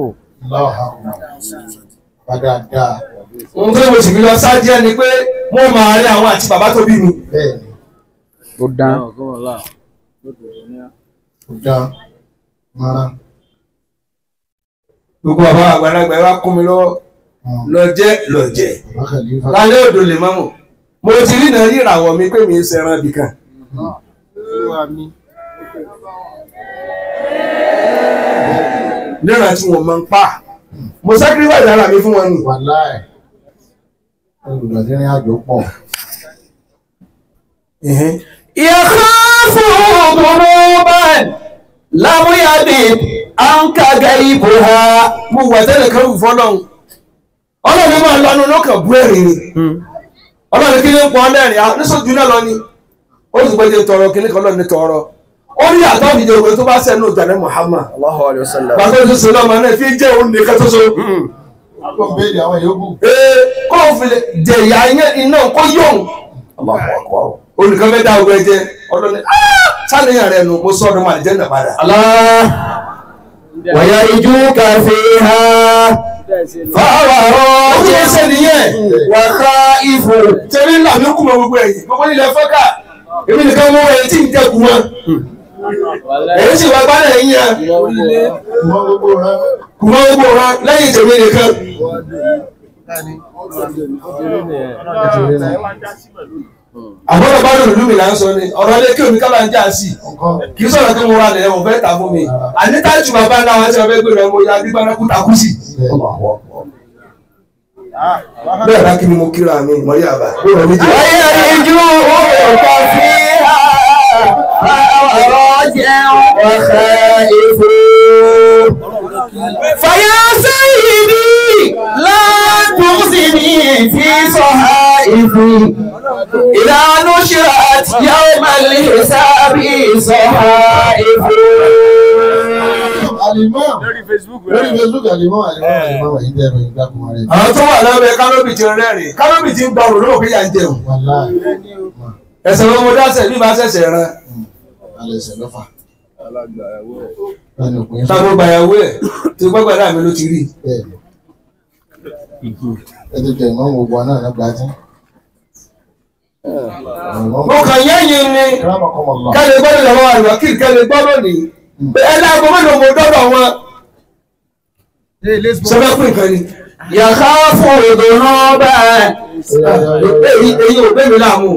Allahu Akbar. Bàdáadáa. Ohun tó mo sì fi lọ sáré ni pé mo máa rí àwọn àti bàbá tó bí mi. Bẹ́ẹ̀ni. Ó dán. Ó dán. Mara. Gbogbo bàbá àgbàlagbà ẹ wá kún mi lọ́wọ́ lọ jẹ́ lọ jẹ́. Bàbá Khalifa. Lálẹ́ òdo lè mọ́mù. Mo ti rí náà rí ìràwọ̀ mi pé mi ń ṣẹran bìkan. Níran tí wọ́n máa ń pa. Mo sacrifice ara mi fún wọn ni. Wàláì. Olùdásílẹ̀ àjò pọ̀. يخاف ذنوبا لم يبد عنك غيبها. Mo wà tẹ́lẹ̀ kan wù fọ́lọ́hun. Ọlọ́run máa lanu lọ́kàn bú ẹ̀rìn ni. Ọlọ́run kí ló ń pọ̀ lẹ́rìn níṣojú náà lọ ni. Ó sì gbọ́dọ̀ tọrọ kíní kan lọ́ni tọrọ. Ó ní àtọ́jú ìjọba òwe tó bá sẹ́nu ìjàlẹ̀ Muhammad. Allahu alayhi wa sallam. Bàtà tó ṣe lọ́mọ náà fi jẹ́ òun nìkan tó so. Ó ń béèrè àwọn yòókù. Ee kó o fi lè jẹ ìyá iná kó yóò. Olùkọ́ fẹ́ dá ogun ẹ̀jẹ̀ ọlọ́ni sàníyàn rẹ̀ nù mo sọ ọdún màlìjẹ́ nà padà. Allah. ويرجوك فيها فهو راجع وخائف. Tẹ̀lé ńlá mi kú mọ gbogbo ẹ̀yìn gbogbo nílẹ̀ fọ́kà èmi nìkan mú ẹ̀yìn tí ń jẹ́kù wọn. Èyí sì wá gbálẹ̀ yín yẹn. Kù mọ gbogbo wọn lẹ́yìn tèmi nìkan. Àbọ̀dọ̀ bá lòlù mi là ń sọ ni ọ̀rọ̀ ilé kí omi kábà ń jà sí kì í sọ̀rọ̀ kí mo ra lẹ̀ wọ́n fẹ́ tà fún mi. Àní tájù bàbá ńlá wọn tí wọ́n fẹ́ gbé lọ mo ya gbígbáná kú takú sí. Bẹ́ẹ̀ bá kí ni mo kíra mi mọ̀rí àbá. ويرجوك فيها فهو راجع وخائف. فيا سيدي لا تخزني في صحائفي إذا نشرت يوم الحساب صحائف. Lórí Facebook, Alimọ́, Alimọ́, yìí dẹ̀rọ ìgbàkùn rẹ̀. Àwọn tó wà lábẹ́ kánóbì ti rẹ́rìn, kánóbì ti ń gba òróró òkè yà ń jẹun. Ẹ̀sẹ̀ wọn mo dáṣẹ̀ bí bá ṣẹ̀ṣẹ̀ ran. Alẹ́ ẹsẹ̀ lọ́fà. Táwọn gbàyàwó ẹ̀ tí gbọ́gbà náà mi ló ti rí. Ẹ ti jẹ ìmọ̀ gbogbo náà lágbàá tí. Mo kàn yẹ́yìn ni kẹ́lẹ̀ gbọ́dọ̀ lọ́wọ́ àlùwà kí kẹ́lẹ̀ gbọ́ lónìí. Ẹ láago mélòó mo dọ́dọ̀ wọn. Sọ́dọ̀ fún nǹkan ni. يخاف ذنوبا. Èyí ò bẹ́ẹ̀ mi láàmú.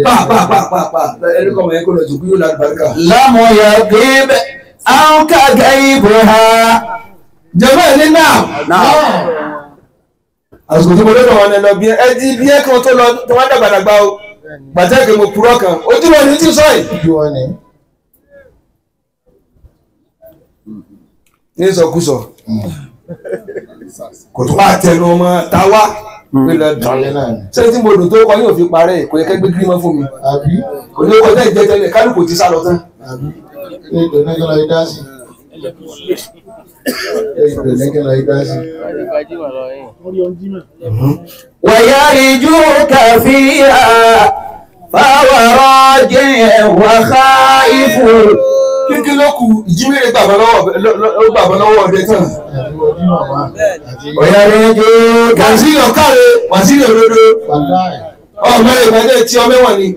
Pa pa pa pa pa ẹni kọ́ mọ̀ ẹ́ kó lọ jù kú yóò láti barika. لم يغب عنك غيبها. Jẹ̀mọ́ ẹ̀ ní náà. Àsìkò tí mo lọ́dọ̀ wọn lọ bí ẹ di bí ẹ kan tó lọ tó wá dàgbàdàgbà o. Gbàtẹ́kì mo purọ́ kan. Ojú wọn ni tí sọ yìí. Ojú wọn ni. Ní sọkúsọ. Kò tó wá tẹnu ọmọ táwa. Ṣé tí mo dùn tó kọ yóò fi parẹ́ kò yẹ kẹ́ gbé gírímọ́ fún mi. Kò ní kọjá ìjẹ́tẹ́lẹ̀ kálukú ti sá lọ tán. ويرجوك فيها فهو راجع وخائف. Kíkí ló kù ìjímèrè gbàgbọ́ lọ́wọ́ ọdẹ tán. ويرجوك. Wàzílì ọ̀kàrẹ̀ wàzílì òdodo. Ọmọ ìgbàjẹ́ tí ọmọ ẹ̀wọ̀n ni.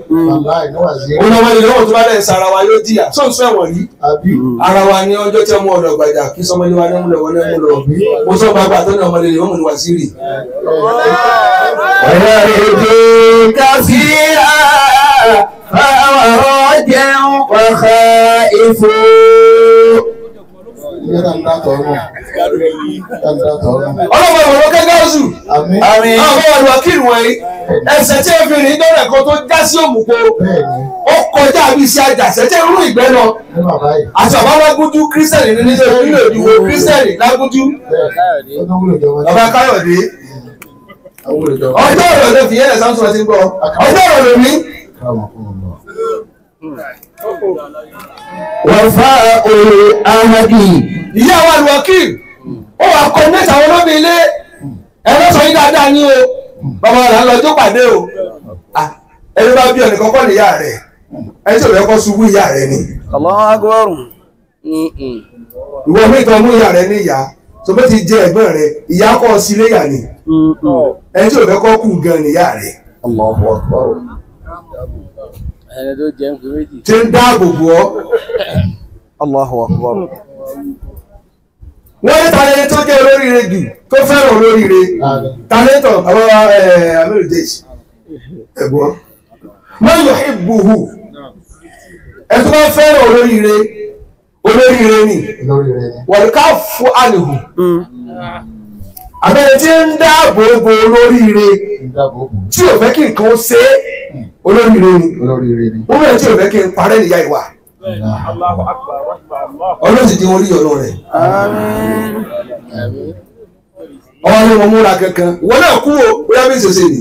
Òun ọmọ ìlú lọ́wọ́ tó bá lẹ̀ sara wa yóò jìyà. Sọ́ọ̀sọ́ ẹ̀wọ̀n rí. Ara wa ní ọjọ́ tí ọmọ ọ̀dọ̀ gbàjà kí sọmọlé wa ní ọmọlẹ̀ wọlé mú lọ. Mo sọ gbàgbà tó ní ọmọlé lè wọ́n mú ní wàzílì. ويرجوك فيها فهو راجع وخائف. Ọlọ́mọ ìwọ̀n kẹ́kẹ́ Àmín. Àwọn àlùwàkìlù wọ̀nyí ẹsẹ̀ tí ẹ fi rìn dọ́rẹ̀ kan tó já sí òmùpó ó kọjá àbí iṣẹ́ àjàṣẹ́ tí ń rún ìgbẹ́ lọ. Àti bàbá lágúnjú kírísítẹ̀nì ní nílé nílò ìdìbò kírísítẹ̀nì lágúnjú. Bàbá Káyọ̀dé. Ọjọ́ ọ̀rọ̀ ló fi yẹ́lẹ̀ Samson ti ń gbọ́. Ọjọ́ ọ̀rọ̀ ló ní. وفاء العهد. Ìyá wa àlùwàkìlù ó wà kọ́ mẹ́ta àwọn olómi ilé ẹ̀rọ sọ yín dáadáa ní o. Bàbá rẹ̀ lọ jó pàdé o. Ẹni bá bí ọ̀nì kọ́kọ́ níyà rẹ̀ ẹni tí ò fẹ́ kọ́ ṣubú ìyá rẹ̀ ni. Allahu Akbar. Ìwọ mi tọ́ mú ìyá rẹ̀ ní ìyá tó bá ti jẹ ẹ̀gbọ́n rẹ̀ ìyá kọ́ sí léyà ni. Ẹni tí ò fẹ́ kọ́ kú gan níyà rẹ̀. Allahu Akbar. Ẹni tó jẹ́ ń pè méjì. Ṣé ń dáàbò bò ọ́? Allahu Akbar. Wọ́n ní talẹ́ni tó jẹ́ olóríire jù tó fẹ́ràn olóríire talẹ́tọ̀ àwọn amílù jẹ́sì ẹ̀gbọ́n man yuhibbuhu ẹ̀ tó bá fẹ́ràn olóríire olóríire ni wal kaffu anhu àbẹ̀rẹ̀ tí ń dáàbò bo olóríire tí ò fẹ́ kí nǹkan ó ṣe olóríire ni wọ́n bẹ̀rẹ̀ tí ò fẹ́ kí n parẹ́ níyà ìwà. Ọlọ́run sì ti wọ́n rí ọ̀nà rẹ̀. Ọwọ́ ni mo múra kankan. Ìwọ náà kú o, bóyá bí ṣèṣe ni.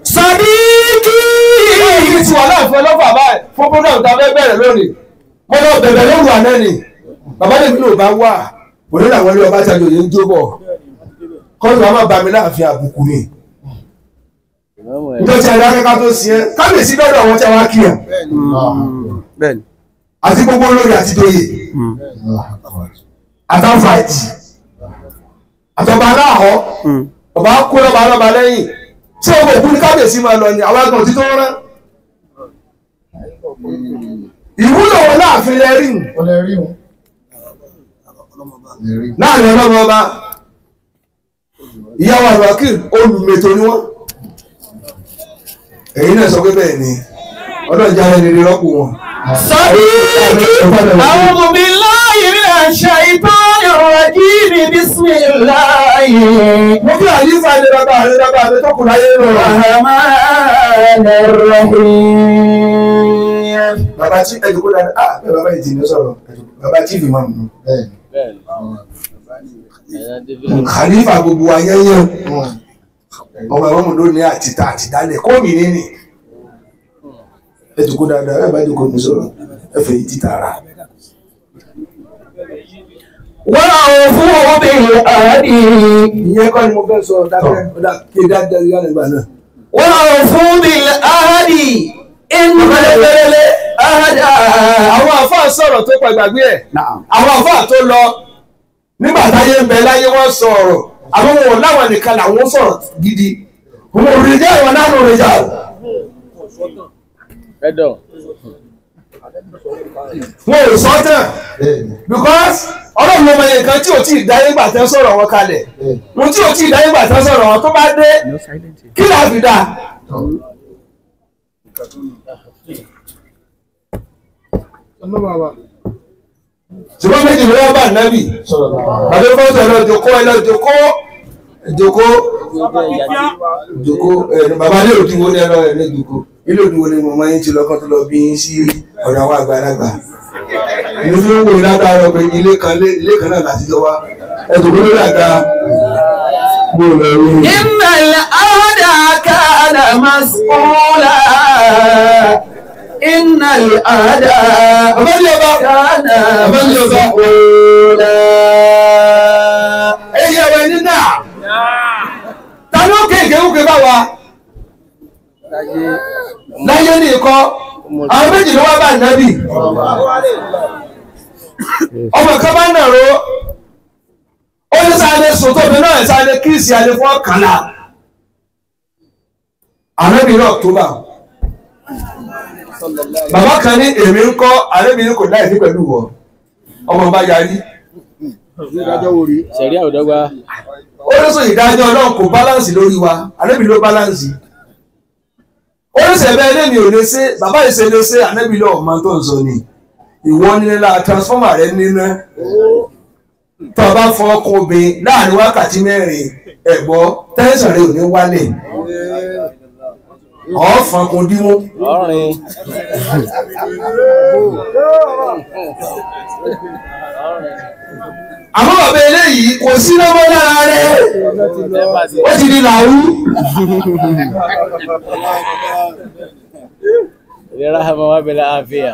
Sàdíkì! Èyí ti wà láàfin ọlọ́fà báyìí fún program tá a fẹ́ bẹ̀rẹ̀ lónìí. Mo lọ bẹ̀bẹ̀ lóru àná ni. Bàbá lèmi náà bá wà. Òní làwọn ilé ọba tí a jòyè ń jó bọ̀. Kọ́ńtù wa má ba mi láàfin àbùkù ni. Níjọ́ tí a dá kẹ́kẹ́ tó sí ẹ́ kábíyèsí lọ́dọ̀ àwọn tí a wá kí ẹ̀. Àti gbogbo olórí àti joyè. Àtàfàìtì. Àtọ̀bà aláhọ̀. Ọba kó lọ́ba lọ́ba lẹ́yìn. Tí ọmọ òkú ní kábíyèsí máa lọ ni àwọn àgbọ̀n tí tó rán. Ìwúlò wọn láàfin lẹ́rìn. Láàrin ọlọ́mọ ọba. Ìyàwó àlùwákìl olùmètò ni wọ́n. Èyí náà sọ pé bẹ́ẹ̀ ni ọlọ́run jẹ́ ẹni rí rọ́pò wọn. Sadiqi, a'udhu billahi minash shaitanir rajim, bismillahi. Mo kí àyíká ilé bàbá rẹ̀ bàbá rẹ̀ tó kù láyé lọ. Rahmanir Rahim. Bàbá tí ẹ̀dùkú dáadáa, ah bẹ́ẹ̀ bàbá yìí ti ní sọ̀rọ̀, bàbá tí ìfìmọ̀ nù. Khalifa gbogbo ayẹyẹ ọmọ ẹ̀wọ̀n mú lónìí àtìta àtìdálẹ̀ kóòmì nínì. Ẹ̀dùkú dáadáa, ẹ̀ bá dùkú mi sọ̀rọ̀, ẹ̀fẹ̀ yìí ti tààrà. Wa'ufu bil ahdi. Ìyẹn kọ́ ni mo fẹ́ sọ dákẹ́ ọ̀dà kí dáadáa yá nígbà náà. Wa'ufu bil ahdi. Pẹ́lẹ́pẹ́lẹ́ Ahda. àwọn àfáà sọ̀rọ̀ tó pa ìgbàgbé ẹ̀. Àwọn àfáà tó lọ nígbà táyé ń bẹ láyé wọ́n sọ̀rọ̀. Àwọn wọn láwọn nìkan làwọn sọ̀rọ̀ gidi. Òun ò rí jẹ́ ìwọ̀n náà ló rí jà. Wọn ò sọ tán because ọlọ́run ló mọ iye nǹkan tí ò tí ì dáyé gbà tán sọ̀rọ̀ wọn kalẹ̀. Ohun tí ò tí ì dáyé gbà tán sọ̀rọ̀ wọn tó bá dé kí là á fi dáa. Ṣùgbọ́n méjì ló wá bá nábì. Bàbá fọ́tò ẹ̀ lọ jòkó ẹ lọ jòkó jòkó jòkó ẹ̀ bàbá ilé òdiwọ ni ẹ lọ ẹ lọ jòkó ilé òdiwọ ni mo máa ń ti lọ́kàn tó lọ bí yín sí ọ̀dọ̀ àwọn àgbàlagbà. Mo fi ń wò ní látàárọ̀ pé ilé kan náà láti jọ wá ẹ jòkó lórí àga mo lọ rí. Innal ahda kana mas'ula. Innal ahda kana mas'ula. Ẹyẹ wẹ̀ ní náà. Ta ló kéèké wúke bá wa? Láyé ní ikọ́, àwọn méjì ló wá bá nábì. Ọmọ kan bá nàró, ó ní sáré sùn tóbi náà sáré kíìsì alẹ́ fún ọ̀kànlá. Ànábì náà tó bá. Bàbá kan ní èmi ń kọ́, ànábì ní kò láì fi pẹ̀lú wọ. Ọmọ bá yarí. Ṣẹ̀ríà ò dọ́gba. Ó ní sọ ìdájọ́ náà kò báláǹsì lórí wa, ànábì ló báláǹsì. Ó ní sẹ̀bẹ̀ ẹlẹ́mi ò lè ṣe, bàbá ìṣe lè ṣe, ànábì lọ ọ̀mọ tó ń sọ ni. Ìwọ nílá transformer rẹ níná. Tó o bá fọ ọkọ̀ obìnrin láàrin wákàtí mẹ́rin, ẹ̀gbọ́ tẹ́sán rẹ ò ní wálẹ̀. Ọ̀fàn kò dínwó. Ọ̀rìn. Àmọ́ bàbá eléyìí kò sí lọ́wọ́ lára rẹ̀. Ó ti di làwú. Ìlera hàmà wà bẹ̀rẹ̀ àfíà.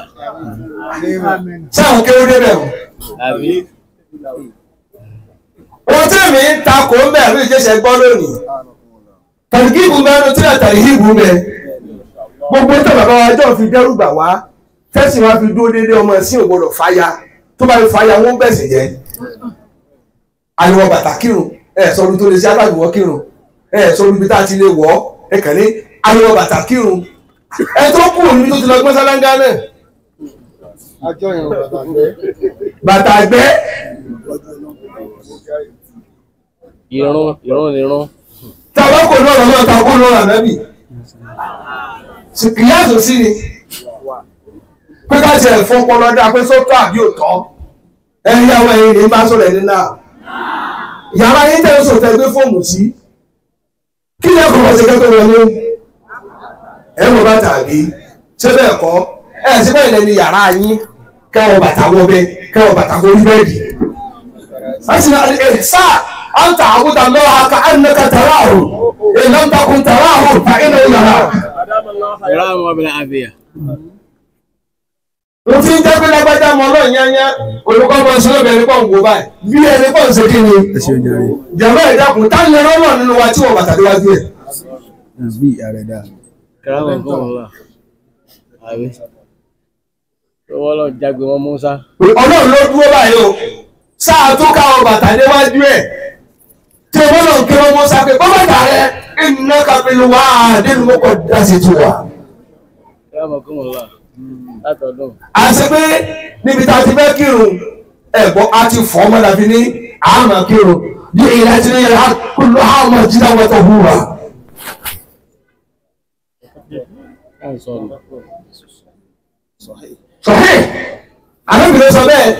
Sáwọn kéwú débẹ̀ o. Àbí. Ohun tí èmi ń ta kò ń bẹ̀ àbí ìjẹsẹ̀ gbọ́ lónìí. Tàbíkìbù mẹ́nu tí àtàríhìbù mẹ́. Gbogbo tó bàbá wa jọ fi dẹ́rù bà wá. Tẹ́sí wa fi dúró déédéé ọmọ sí ògbọ́dọ̀ fáyà. Tó bá fi fáyà wọ́n bẹ̀sẹ̀ jẹ́. Àyẹ̀wò bàtà kírun. Ẹ sọ orí tó lè ṣe aláàbò kírun. Ẹ sọ orí ibi tá a ti lè wọ̀ ọ́. Ẹ kàn ní àyẹ̀wò bàtà kírun. Ẹ tó kù níbi tó ti lọ gbọ́n sálángá náà. Bàtà gbẹ́. Ìrún ìrún nìrún. Tàbá kò ní ọ̀rọ̀ náà tàbá kò ní ọ̀rọ̀ ànábì. Ìyáàtò sí ni. Pé ká tiẹ̀ fún ọpọlọ dáa pé sótọ́ àbí òtọ́. Ẹ̀yin àwọn ẹ̀yin ní bá sọ̀rọ̀ ẹni náà. Yàrá yín tẹ̀ ń sọ tẹ gbé fóòmù sí. Kí ni ẹ̀kọ́ ṣe kẹ́kọ̀ọ́ wọlé? Ẹ wọ bàtà àbí? Ṣé bẹ́ẹ̀ kọ́? Ẹ ṣe bẹ́ẹ̀ lẹ́ni yàrá yín kẹ́wọ̀ bàtà wọ bẹ́ẹ̀ kẹ́wọ̀ bàtà wọ bẹ́ẹ̀dì. Sáà أن تعبد الله كأنك تراه إن لم تكن تراه فإنه يراك. Ìlera hàmà wà bẹ̀rẹ̀ àfíà. Mo ti ń jẹ́ pé lágbájá mọ ọlọ́run yányá olùkọ́ ọmọ ìṣúná bẹ̀rẹ̀ pọ̀ ń wò báyìí bí ẹni pọ̀ ń ṣe kí ni. Jẹ̀mọ́ ìdákun tá ń lè rọ́lọ̀ nínú wa tí wọ́n bàtà déwájú ẹ̀. Karamakumullah. Àbí. Wọ́n lọ jágbe wọn Musa. Ọlọ́run ló dúró báyìí o. Sáà tó káwọn bàtà níwájú ẹ̀. Tí o bọ́lọ̀ kí wọ́n Musa pé bọ́ bàtà rẹ̀ innaka bil wadil muqaddasi tuwa. Karamakumullah. Látọ̀dún. Àṣẹ pé níbi tá a ti fẹ́ kírun ẹ̀gbọ́n a ti fọ́ ọmọ dàbí ní àmà kírun bí ilẹ̀ ti ní yàrá kúló àmà jíjà wọ́tọ̀ hùwà. Sọ̀hí, àdébìnrin sọ bẹ́ẹ̀.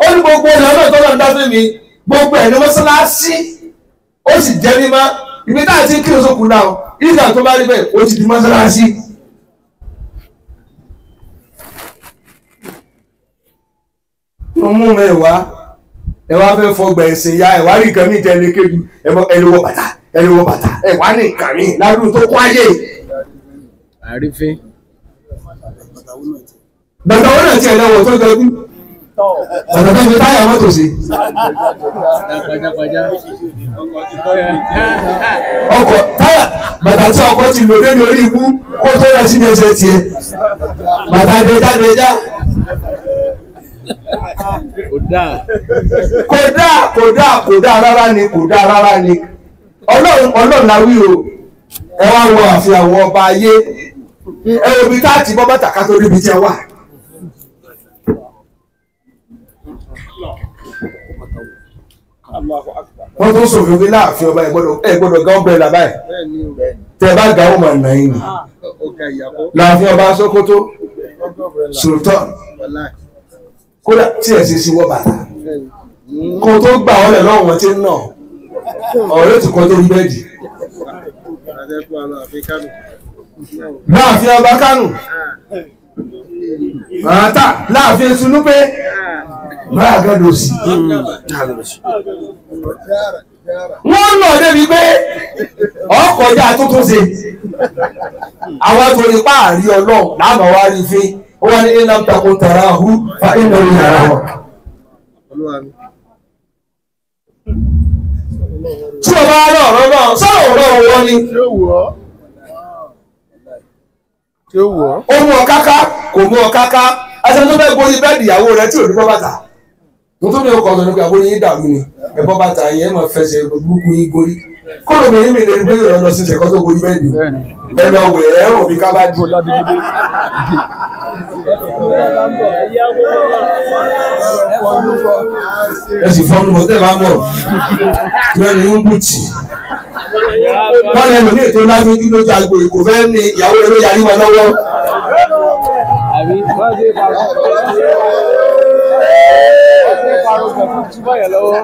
Ó ní gbogbo ọ̀nà náà tó lọ́nà dáfẹ́ mi, gbogbo ẹ̀ ní mọ́sálásí, ó sì jẹ́ mímọ́. Ibi tá a ti ń kírun sókun náà, ìgbà tó bá rí bẹ́ẹ̀, ó ti di mọ́sálásí. Mo mú mi wá, ẹ wá fẹ́ fọgbà ẹ̀sìn ya, ẹ wá rí nǹkan mi jẹ́ ní kéju, ẹ lè wọ bàtà, ẹ lè wọ bàtà, ẹ wá ní nǹkan mi ládùn tó kún ayé. Àrífín. Bàtà wọn náà ti ẹ̀ lọ́wọ́ tó jọjú. Bàtà tó fi táyà mọ́tò sí. Pajápajá. Ọkọ̀ táyà bàtà tí ọkọ̀ ti lò lórí orí ikú kó tó yẹ sí ẹsẹ̀ tiẹ̀. Bàtà dẹjá dẹjá. Kò dáa. Kò dáa kò dáa kò dáa rárá ni kò dáa rárá ni. Ọlọ́run Ọlọ́run la wí o. Ẹ wá wo àfihàn àwọn ọba ayé. Ẹ wo ibi tá a ti bọ́ bàtà ká tó ríbi tí ẹ wà. Wọ́n tún sòfin pé láàfin ọba ẹ gbọ́dọ̀ gá ọgbẹ́ là báyìí. Tẹ bá ga ọmọ ọ̀nà yìí ni. Láàfin ọba Sókótó Sultan kódà tí ẹ̀ ṣe sí wọ́ bàtà. Kó tó gbà ọ́ lẹ̀ lọ́wọ́ wọn ti ń nà. Ọ̀rẹ́ ti kọ́ tó rí bẹ́ẹ̀dì. Láàfin ọba Kánò. Màtá láàfin Sunúpé. Máa gẹ́dọ̀ sí. Wọ́n nà débi pé ọkọjá tuntun ṣe. Àwọn torí páàrí Ọlọ́run láàmà wá rí fín. Ó wá ní iná tako tàrà hù fa iná yàrá wọn. Tí o bá rọ̀ ọ̀rọ̀ náà, sọ̀rọ̀ ọ̀rọ̀ wọn ni. Ó mú ọ káká, kò mú ọ káká. Aṣọ tó fẹ́ gorí bẹ́ẹ̀dì ìyàwó rẹ tí ò ní bọ́ bàtà. Mo tó ní ọkọ̀ ọ̀dọ̀ nípa àbórí yín dàrú ni. Ẹ̀bọ́ bàtà yẹn máa fẹsẹ̀ burúkú yín gorí. Kóòlù mi mi lè gbé ìrọ̀lọ́ sí ìṣẹ̀kọ́ tó gorí bẹ́ẹ̀dì. Ẹ lọ wẹ̀ ẹ́ rò bí ká bá dùn. Ẹ sì fọ́nù mọ́ tẹ́ bá ń bọ̀. Bẹ́ẹ̀ni ń bùtì. Wọ́n lẹ́nu ní ètò lágbójú lójú agbo ìkò fẹ́ ní ìyàwó rẹ̀ ló yarí wa lọ́wọ́. Àbí wọ́n ti parọ́. Wọ́n ti parọ́ pẹ̀lú túbọ̀ yẹn lọ́wọ́.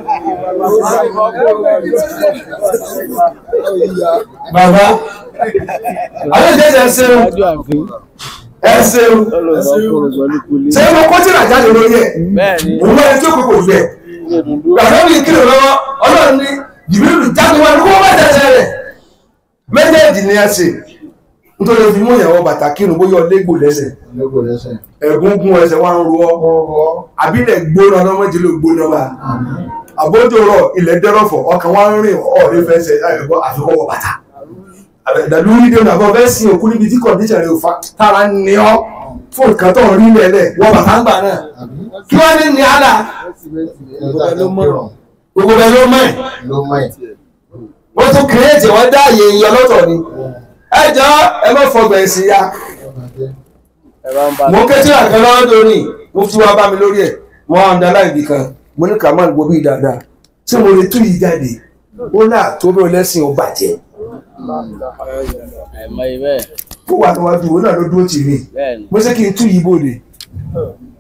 Bàbá, àwọn ìjẹ́jẹ́ ṣeun, ẹ ṣeun, ṣé mo kó tìrà jáde lórí ẹ̀? Òun ẹni tí ó kókò lẹ̀. Bàbá mi kìlọ̀ lọ́wọ́, Ọlọ́run ní Jìbìrì jáde wá ní kó má tẹ̀sẹ̀ rẹ̀. Méjèèjì ni a ṣe. Nítorí fi mú ìyàwó bàtà kírun bóyá ọlẹ́gbò lẹ́sẹ̀. Ẹ̀gúngún ẹsẹ̀ wá ń ro ọ́. Àbílẹ̀ gbóná ọlọ́mọdé ló gbóná wa. Àbójò rọ̀ ilẹ̀ dẹ́rọ̀fọ̀ ọkàn wá ń rìn ọ̀rẹ́ fẹsẹ̀ ẹ̀gbọ́ àfikọ́ wọ bàtà. Àbẹ̀dàlúrí dé ọ̀nà àbọ̀ fẹ́ sin òkú níbi tí kọ̀ǹdíṣàn rẹ̀ ò fa tára ń ní ọ́ fún nǹkan tó ń rí lẹ̀lẹ̀ wọ bàtà ń gbà náà. Kí wọ́n ní ní àlà? Gbogbo bẹ́ẹ̀ ló mọ̀ ẹ̀. Wọ́n tún kírètì wọ́n dá àyè ìyọ lọ́tọ̀ ni. Ẹ jọ ẹ má fọgbà ẹ̀sìn ya. Mo ké tí àkàn lọ́wọ́ lórí mo fi wá bá mi lórí ẹ̀ mo wá ń da láìbì kan mo ní kà máa ń gbóbi dáadáa tí mo lè tú yìí jáde ó náà tó bẹ́ẹ̀ lẹ́sìn ó bàjẹ́. Kó wà níwájú òun náà ló dúró tì mí mo ṣe kí n tú yìí bòde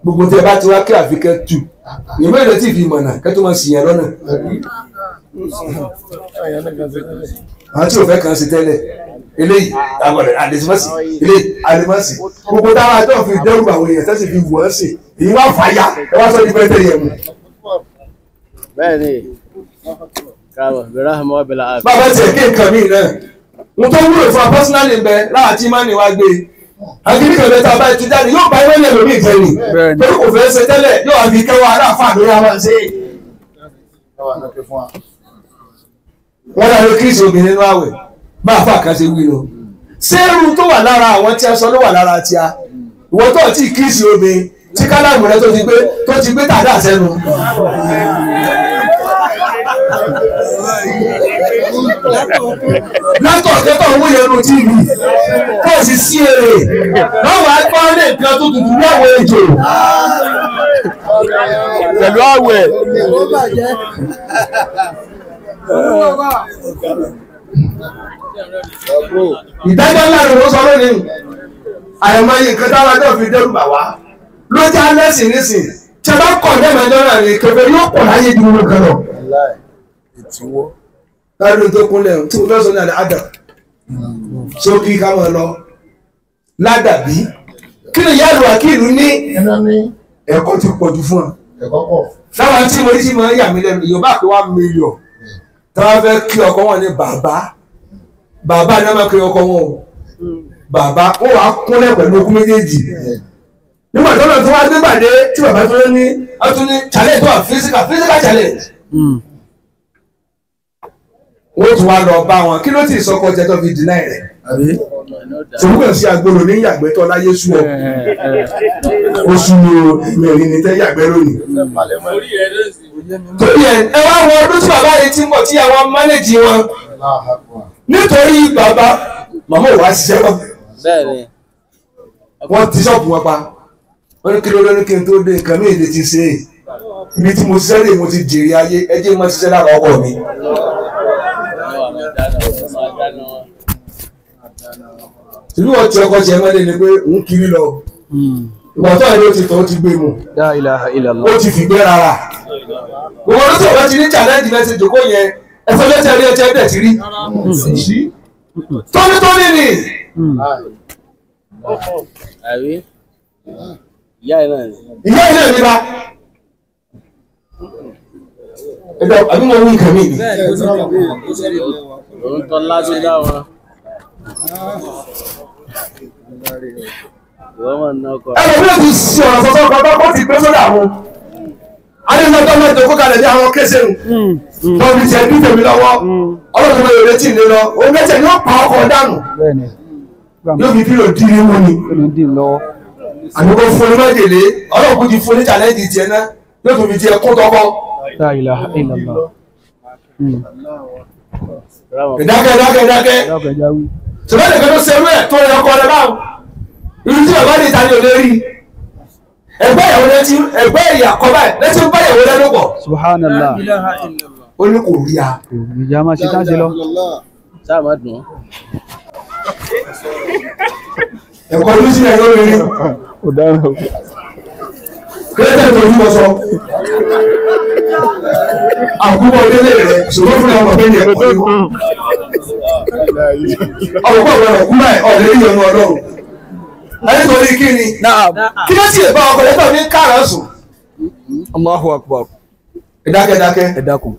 gbogbo tí ẹ bá ti wá kí àfikẹ́ tù ìmọ̀ èdè tí ì fi mọ̀nà kẹ́ tó máa sì yẹn lọ́nà. Àwọn tí ò fẹ́ kàn sí tẹ́lẹ̀ eléyìí agbọ̀dọ̀ àdèsímọ́sì eléyìí àdèmọ́sì gbogbo táwọn àjọ fi dẹ́rù àwọn èèyàn tẹ́sí fi wọ́n sí èyí wá fàyà ẹ wá sọ ní pẹ́ẹ́tẹ́ yẹn mu. Bẹ́ẹ̀ni, káàbọ̀ bẹ̀rẹ̀ àmọ́ bẹ̀rẹ̀ àbẹ̀. Bàbá tiẹ̀ kí nǹkan mi náà mo tó wúlò fún wa personally ń bẹ láti má ní wá gbé akíní kan bẹ tá a bá ti jáde yóò bá ìwé yẹn lómi ìfẹ́ ni torí kò fẹ́ ṣe tẹ́lẹ̀ yóò wá fi kẹwàá aláàfáà lórí àwọn ṣe. Wọ́n dàbí kírísì obìnrin nínú àwẹ̀ bá a fà kan ṣe wí lọ. Ṣé irun tó wà lára àwọn tí a sọ ló wà lára tí a? Ìwọ tó ti kírísì obìnrin tí kálámù rẹ tó ti gbé tàdá sẹ́nu. Látọ̀ kẹ́tọ̀ owó yẹn ló ti rí kó o sì sí èrè lọ́wọ́ agbọ́n lè kan tó tutù láwọn ejò. Pẹ̀lú àwẹ̀. Ìdájọ́ ńlá ló sọ lónìí. Àìmọye nǹkan táwa náà fi dẹ́rù bà wá. Ló já lẹ́sìn nísìn. Tí a bá kọ̀ ní ẹ̀mẹ́jọ́ náà ni kẹfẹ́ yóò pọ̀ láyé ju gbogbo kan lọ. Láàrin tó kúnlẹ̀ tí mo fẹ́ sọ ní àlẹ́ àdà. Sókí ká máa lọ. Ládàbí. Kí ni Yálù Akílù ní? Ẹ̀kọ́ ti pọ̀ jù fún ọ. Láwọn tí mo ní sí máa ń yà mí lẹ́nu, Yorùbá pé 1 million. Tí wọ́n fẹ́ kí ọkọ wọn ní bàbá. Bàbá ni wọ́n máa kí ọkọ wọn o. Bàbá wọ́n wàá kúnlẹ̀ pẹ̀lú okú méjèèjì. Nígbà tó lọ tó wá gbégbàdé tí bàbá tó ní wọ́n tún ní challenge tó wà physical challenge. Wọ́n tún wá lọ bá wọn. Kí ló ti sọkọ jẹ tó fi deny rẹ̀? Tòun sí agbóró ní yàgbẹ́ tó láyé sú ọ. Oṣù mi ò mẹ́rin ní tẹ́ yàgbẹ́ lónìí. Torí ẹ wá wọ ọdún tí bàbá yìí ti ń bọ̀ tí àwọn mánéjì wọn. Nítorí bàbá màmá ò wá ṣiṣẹ́ lọ. Wọ́n ti ṣọ́ọ̀bù wọn pa. Wọ́n ní kí ló lóní kí n tó dé nǹkan mí èdè ti ṣe é. Ibi tí mo ṣiṣẹ́ rè mo ti jèrè ayé ẹ jẹ́ mo ṣiṣẹ́ lára ọkọ mi. Ìlú ọtí ọkọ ṣe mọ́lẹ̀ ni pé òun kiri lọ. Ìgbà tó àìló ti tọ́ ó ti gbé mu. Ó ti fìgbẹ́ rárá. Gbogbo ọdún tó wọ́n ti ní challenge message kó yẹn ẹ̀fọ́ lẹ́tẹ̀ rí ẹ̀tẹ̀ ẹ̀dẹ̀ ti rí. Tónítóní ni. Ìyá ìyá ní bá. Àbí mo wí nǹkan mi ni. Òun tọ́ lásán dá wọn. Ẹlòmíràn ti ṣe ọ̀rọ̀ sọ́sọ́ kan bá kó ti gbé sódà wọn. Adéńdọ́gbọ́n mẹ́jọ kó kalẹ̀ bí àwọn kéṣe ń. Lọ́ọ̀bì tiẹ̀ bí tèmi lọ́wọ́. Ọlọ́run mi ò retí ìlé lọ. Òun mẹ́tẹ̀ ni ó pa ọkọ̀ dànù. Yóò fi pílò dí ní mú ni. Àbí kó fún ní májèlé. Ọlọ́run kò ti fún ní challenge tiẹ̀ náà. Yóò tún fi tiẹ̀ kún tọkọ. Ìdákẹ́ dákẹ́ dákẹ́. Ṣùgbọ́n nìkan tó ṣerú ẹ̀ tó yẹ ọkọ rẹ̀ báwọn. Irú tí bàbá nìta ni ò lè rí. Ẹgbẹ́ ìyàwó létí ẹgbẹ́ ìyàkọ́ báyìí létí ń bá ìyàwó lẹ́nu pọ̀. Subhanallah. Ó ní kò rí a. Ìyá máa ṣe tá ṣe lọ. Sáà má dùn. Ẹ̀kọ́ ló sí ẹ̀yọ́ rere. Ó dára o. Kẹ́lẹ́tẹ̀ tó yí wọ́n sọ. Àkúbọ̀ délé rẹ̀ ṣùgbọ́n fún ọmọ pé ní ẹ̀kọ́ ni wọ́n. Ọ̀pọ̀ ọ̀rọ̀ kú báyìí ọ̀lẹ́ yìí ọ̀nà ọlọ́run. Ẹni torí kí ni? Kí ló sì bá ọkọ̀ lẹ́tọ̀ ní kàrọ̀ sùn? Allahu Akbar. Ẹ dákẹ́ dákẹ́. Ẹ dákun.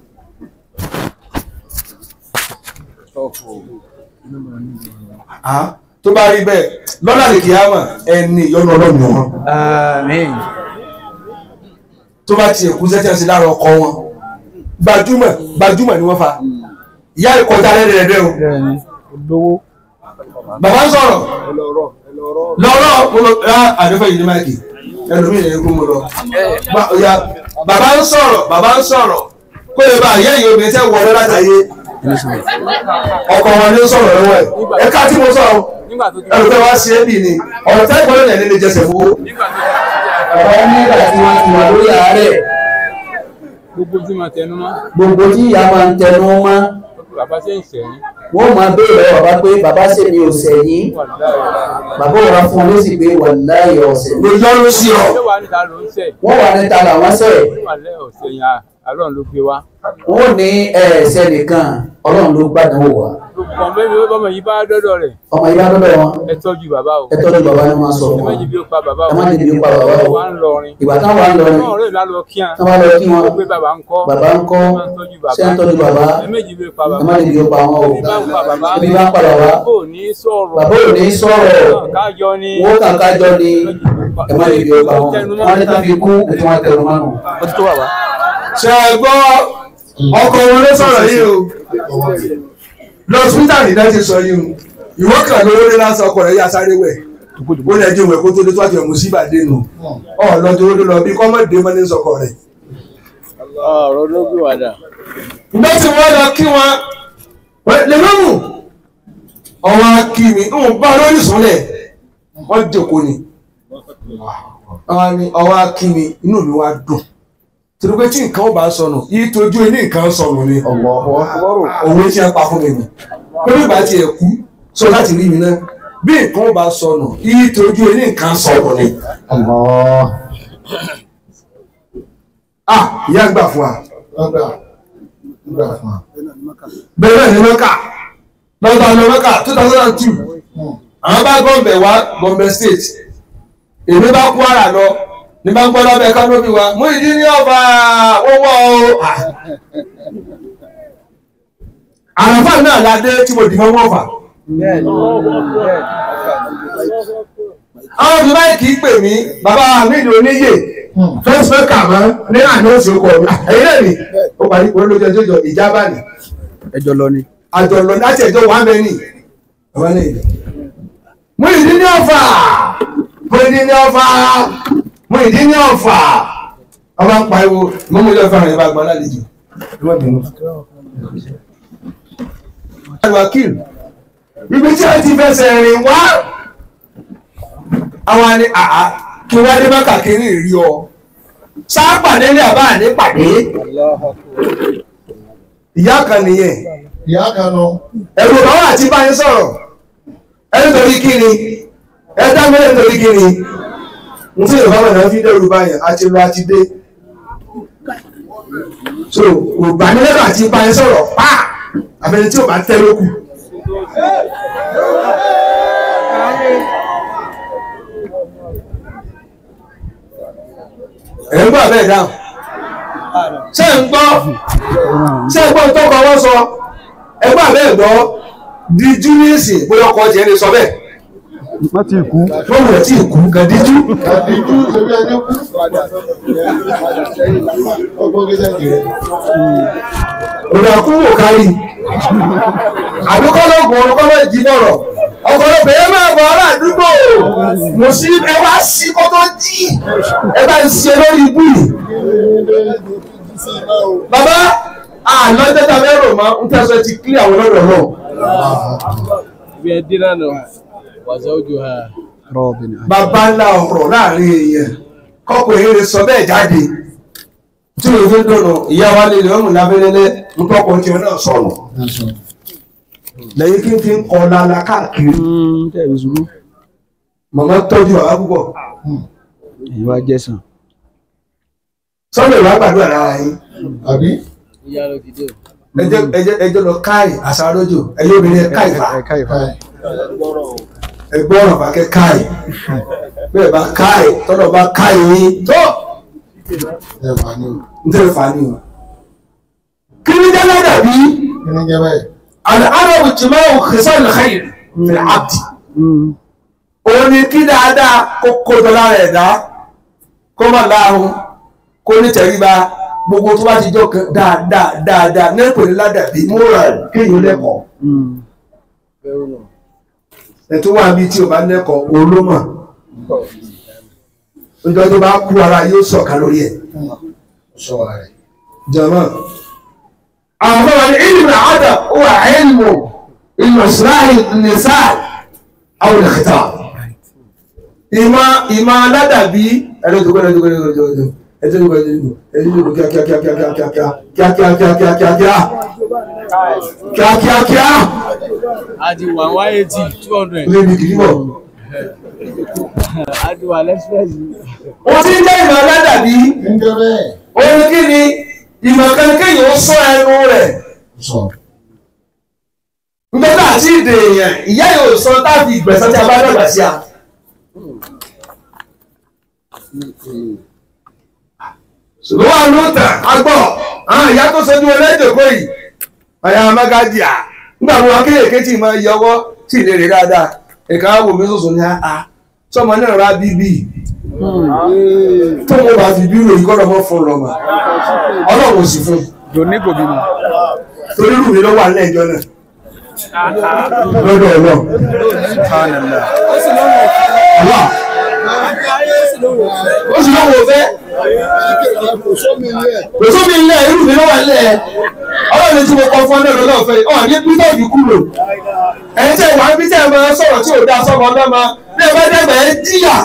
Tó bá rí bẹ́ẹ̀ lọ́nà lè kí á mọ̀ ẹni ìyọ́nú ọlọ́run ni wọ́n. Àmín. Tó bá ti ẹ̀kú sẹ́tí àti lára ọkọ wọn. Gbajúmọ̀ gbajúmọ̀ ni wọ́n fa. Ìyá ìkọjá lẹ́dẹ̀ẹ́dẹ́ o. Bàbá ń sọ̀rọ̀. Lọ́rọ̀ mo lọ ra àdéfẹ́ yìí ní máìkì. Ẹlòmíì lè kó mo lọ. Bàbá ń sọ̀rọ̀ bàbá ń sọ̀rọ̀. Kó lè bá àyẹ́ ìyá obìnrin tẹ́ wọlé látàyé. Ọkọ wọn ni ó sọ̀rọ̀ lọ́wọ́ ẹ̀. Ẹ̀ka tí mo sọ̀rọ̀ ẹ̀rù pé wá sí ẹbí ni ọ̀rọ̀ tẹ́ ìgbọ́dọ̀ yẹn lè jẹsẹ̀ fowó. Ọ̀rọ̀ nígbà tí wọ́n ti wà lórí àárẹ̀. Gbogbo tí máa tẹnu mọ́. Gbogbo tí ìyá máa ń tẹnu mọ́. Bàbá ṣe ń sẹ̀yìn. Wọ́n máa béèrè bàbá pé bàbá ṣe mi ò sẹ̀yìn. Bàbá ò wá fún un lésì pé wàláhì ọ̀sẹ̀. Mo yọ́nú sí ọ. Wọ́n wà níta ló ń sẹ̀. Wọ́n wà níta làwọn sẹ̀. Wọ́n wà lẹ́ ọ̀sẹ̀ yẹn Ọlọ́run ló gbé wá. Wọ́n ní ẹ̀ẹ́sẹ̀ nìkan Ọlọ́run ló gbàdánwò wá. Ọmọ yìí bá dọ́dọ̀ rẹ̀. Ọmọ yìí bá dọ́dọ̀ wọn. Ẹ tọ́jú bàbá o. Ẹ tọ́jú bàbá ni wọ́n sọ fún Ẹ má wọn. jẹ́ bí ó pa bàbá o. Ẹ má jẹ́ bí ó pa bàbá o. Wà ń lọrin. Ìgbà táwọn wà ń lọrin. Ọmọ rẹ̀ lálọ kí wọn. Tán bá lọ kí wọn. Ó pé bàbá ń kọ́. Bàbá ń kọ́. Ṣé Ṣé ń tọ́jú bàbá? Ẹ má jẹ́ bí ó pa Ẹ bàbá. má jẹ́ bí ó pa wọn o. Ebi bá ń pa bàbá. Ebi bá ń pa bàbá. Bàbá ò ní sọ̀rọ̀. Bàbá ò ní sọ̀rọ̀. Kájọ ni. Wọ́n kàn kájọ ni. Ẹ má jẹ́ bí ó pa wọn. Wọ́n ní ká fi kú ètò wọn tẹnu mọ́nù. Ó ti tó bàbá. Ṣé ẹ gbọ́ ọkọ wọn ló sọ̀rọ̀ yìí o. Lọ́sítà ní láti sọ yìí o. Ìwọ kan lówó dé lásán ọkọ rẹ̀ yá sáré wẹ̀. Ó lè jẹ́ ìwẹ̀ kó tó dé tó àti ọ̀mù síbàdé nù. Ọ̀ lọ́jọ́ ó lọ bí kọ́mọ̀dé mọ́ ní sọkọ rẹ̀. Ọ̀rọ̀ ló gbé wàdà. Ìgbà tí wọ́n lọ kí wọn lè mọ́mù. Ọwọ́ kí mi, ń bá lórí ìsúnlẹ̀, wọ́n jòkó ni. Ọwọ́ kí mi, inú mi wá dùn. Torí pé tí nǹkan ó bá sọnù, yìí tójú ní nǹkan sọnù ni. Òwe tí a pa fún mi ni. Lórí ìgbà tí ẹ kú, sọ láti rí mi náà. Bí nǹkan ó bá sọnù, yìí tójú ní nǹkan sọnù ni. Ah, ìyá gbà fún wa. Bẹ́ẹ̀ ni Mẹ́kà. Lọ́dọ̀ ọ̀nà Mẹ́kà 2002. Àwọn bá Gombe wá Gombe State. Èmi bá Kwara lọ. Ní bá ń gbọ́ lábẹ́ kánópì wa. Muyideen ní ọba owó o. Àràfà náà la dé tí mo dì mọ́ wọ́n fà. Àwọn òbí báyìí kì í pè mí. Bàbá mi ìlú oníyè. First Mẹ́kà mọ́ ní àná oṣù ọkọ̀ mi. Ẹ̀yin náà ni ó parí olójú ẹjọ́ ìjọ ìjábá ni. Ẹjọ́ lọ ni. Àjọ lọ láti ẹjọ́ wà mẹ́rin. Muyideen ní Ọ̀fà. Muyideen ní Ọ̀fà. Muyideen ní Ọ̀fà. Ọba ń pariwo mọ́mú ilé ọ̀fà rẹ̀ bá gbọ́ lálejò. Ibi tí a ti fẹsẹ̀ rìn wá. Àwọn ni àá kí wá dé bá kàkiri rí ọ. Sáà pàdé ní àbá ní pàdé. Ìyá kan nìyẹn. Ìyá kan nù. Ẹ̀rù bàbá àti báyìí sọ̀rọ̀. Ẹ nítorí kí ni? Ẹ dá mi nítorí kí ni? N tí Yorùbá mọ̀nà fi dẹ́rù báyìí àti lọ àti dé. So kò gbà mí lẹ́rù àti báyìí sọ̀rọ̀ pa àfẹni tí ò bá tẹ́ lókù. Ẹ̀ ń gbọ́ abẹ́ dáhùn. Ṣé ń gbọ́? Ṣé ń gbọ́ tó kọ wọ́n sọ? Ẹ gbọ́ abẹ́ gbọ́ díjú ní ìsìn bóyá ọkọ̀ tiẹ̀ lè sọ bẹ́ẹ̀. Má ti kú. Wọ́n wọ̀ tí kú gan díjú. Díjú ṣe bí ẹni kú. Ọgbọ́n gẹ́gẹ́ rẹ̀. Òdà kú wò kárí. Àbíkọ́ lóògùn ọ̀run kọ́ lọ́ọ́ jí bọ̀rọ̀. Ọ̀pọ̀lọpọ̀ ẹ máa bọ̀ ará àdúgbò. Mo sí ẹ wá sí kó tó jí. Ẹ bá ń ṣe lórí ibú yìí. Bàbá àlọ́ tẹ́tà mẹ́rò mọ́ ń tẹ́sọ̀ ti kílí àwọn ọlọ́dọ̀ náà. Ibi ẹ dín náà nù. Wàzọ́jú ha. Bàbá ńlá ọ̀rọ̀ láàrin èèyàn kọ́kọ́ eré sọ bẹ́ẹ̀ jáde. Tí o fi ń dùnú ìyá wa lè lè ọmọ lábẹ́lẹ́lẹ́ ń tọ́kọ̀ tí o náà sọ̀rọ̀. Lẹ́yìn kí n fi ń kọ́ lala káàkiri. Màmá tọ́jú bàbá púpọ̀. Èyí wá jẹ́sàn. Sọ́dọ̀ ìwà gbàdúrà lára yín. Àbí? Ẹjẹ́ lọ káì àṣà lójò ẹ̀yẹ́ obìnrin ẹ̀ káì fà. Ẹgbọ́n ọ̀rọ̀ bá kẹ́ káì. Bẹ́ẹ̀ bá káì tọ́lọ̀ bá káì yín tó. N tẹ́lẹ̀ fà ní o. Kí ni jẹ́ ládàbí? Kí ni jẹ́ bẹ́ẹ̀? Al-adabu ijtima'u khisal al-khayr fil 'abd. Òun ni kí dáadáa kó kó jọ lára ẹ̀dá, kó má láhùn, kó ní tẹríba, gbogbo tó bá ti jọ kan dáadáa dáadáa ní pè ní ládàbí moral kéèyàn lẹ́kọ̀ọ́. Ẹ̀ tó wà níbi tí o bá lẹ́kọ̀ọ́ olómọ̀. Níjọ́ tó bá kú ara yóò sọ̀ka lórí ẹ̀. Jọ̀mọ́. Àwọn ọmọ ní ilmu adab huwa ilmu islahi nisa aw al-khitab. Ìmọ̀ aládàbí kíákíákíákíákíákíákíákíákíákíákíá. Adi wà 180 200. Lébi kìí bọ̀. Adi wà lẹ́sìpẹ́sì. Ó ti ń jẹ́ ìmọ̀ aládàbí. Òun kí ni ìmọ̀ kan kéèyàn ó sọ ẹnu rẹ̀. Nígbà tí ìdè èèyàn, ìyá yóò sọ táàbì ìgbẹ̀sán tí a bá dàgbà sí a. Ṣùgbọ́n wà ló tàn, a gbọ́, àwọn ìyá tó sojú ẹlẹ́jọ̀kọ́ yìí, àyà Mágájíà, nígbà wọn akéèké tí máa yọwọ́ tí ì lè rè dáadáa, ìka wò mí sọ̀sọ̀ ní a, sọmọ náà rà bíbí. Tó wọn bá fi bírò yìí kọ́dọ̀ mọ́ fún lọ́mọ, Ọlọ́run ò sì fún. Dòní kò bímọ. Torí rù mí lọ́wọ́ àlẹ́ ìjọ náà. Lọ́dọ̀ ọ̀lọ́. Ó sì lọ́wọ́ òfẹ́. Kò sómi ilẹ̀ irú mi lọ́wọ́ ilẹ̀. Ọlọ́run tí mo kọ fún ọ náà lọ́wọ́ fẹ́. Ọ̀ ní Peter Obi kúrò. Ẹ̀yin tẹ́ wà níbi tẹ́ ẹ máa sọ̀rọ̀ tí ò dá sọ́mọ ọlọ́mọ. Bí ẹ bá dẹ́gbẹ̀ ẹ jìyà.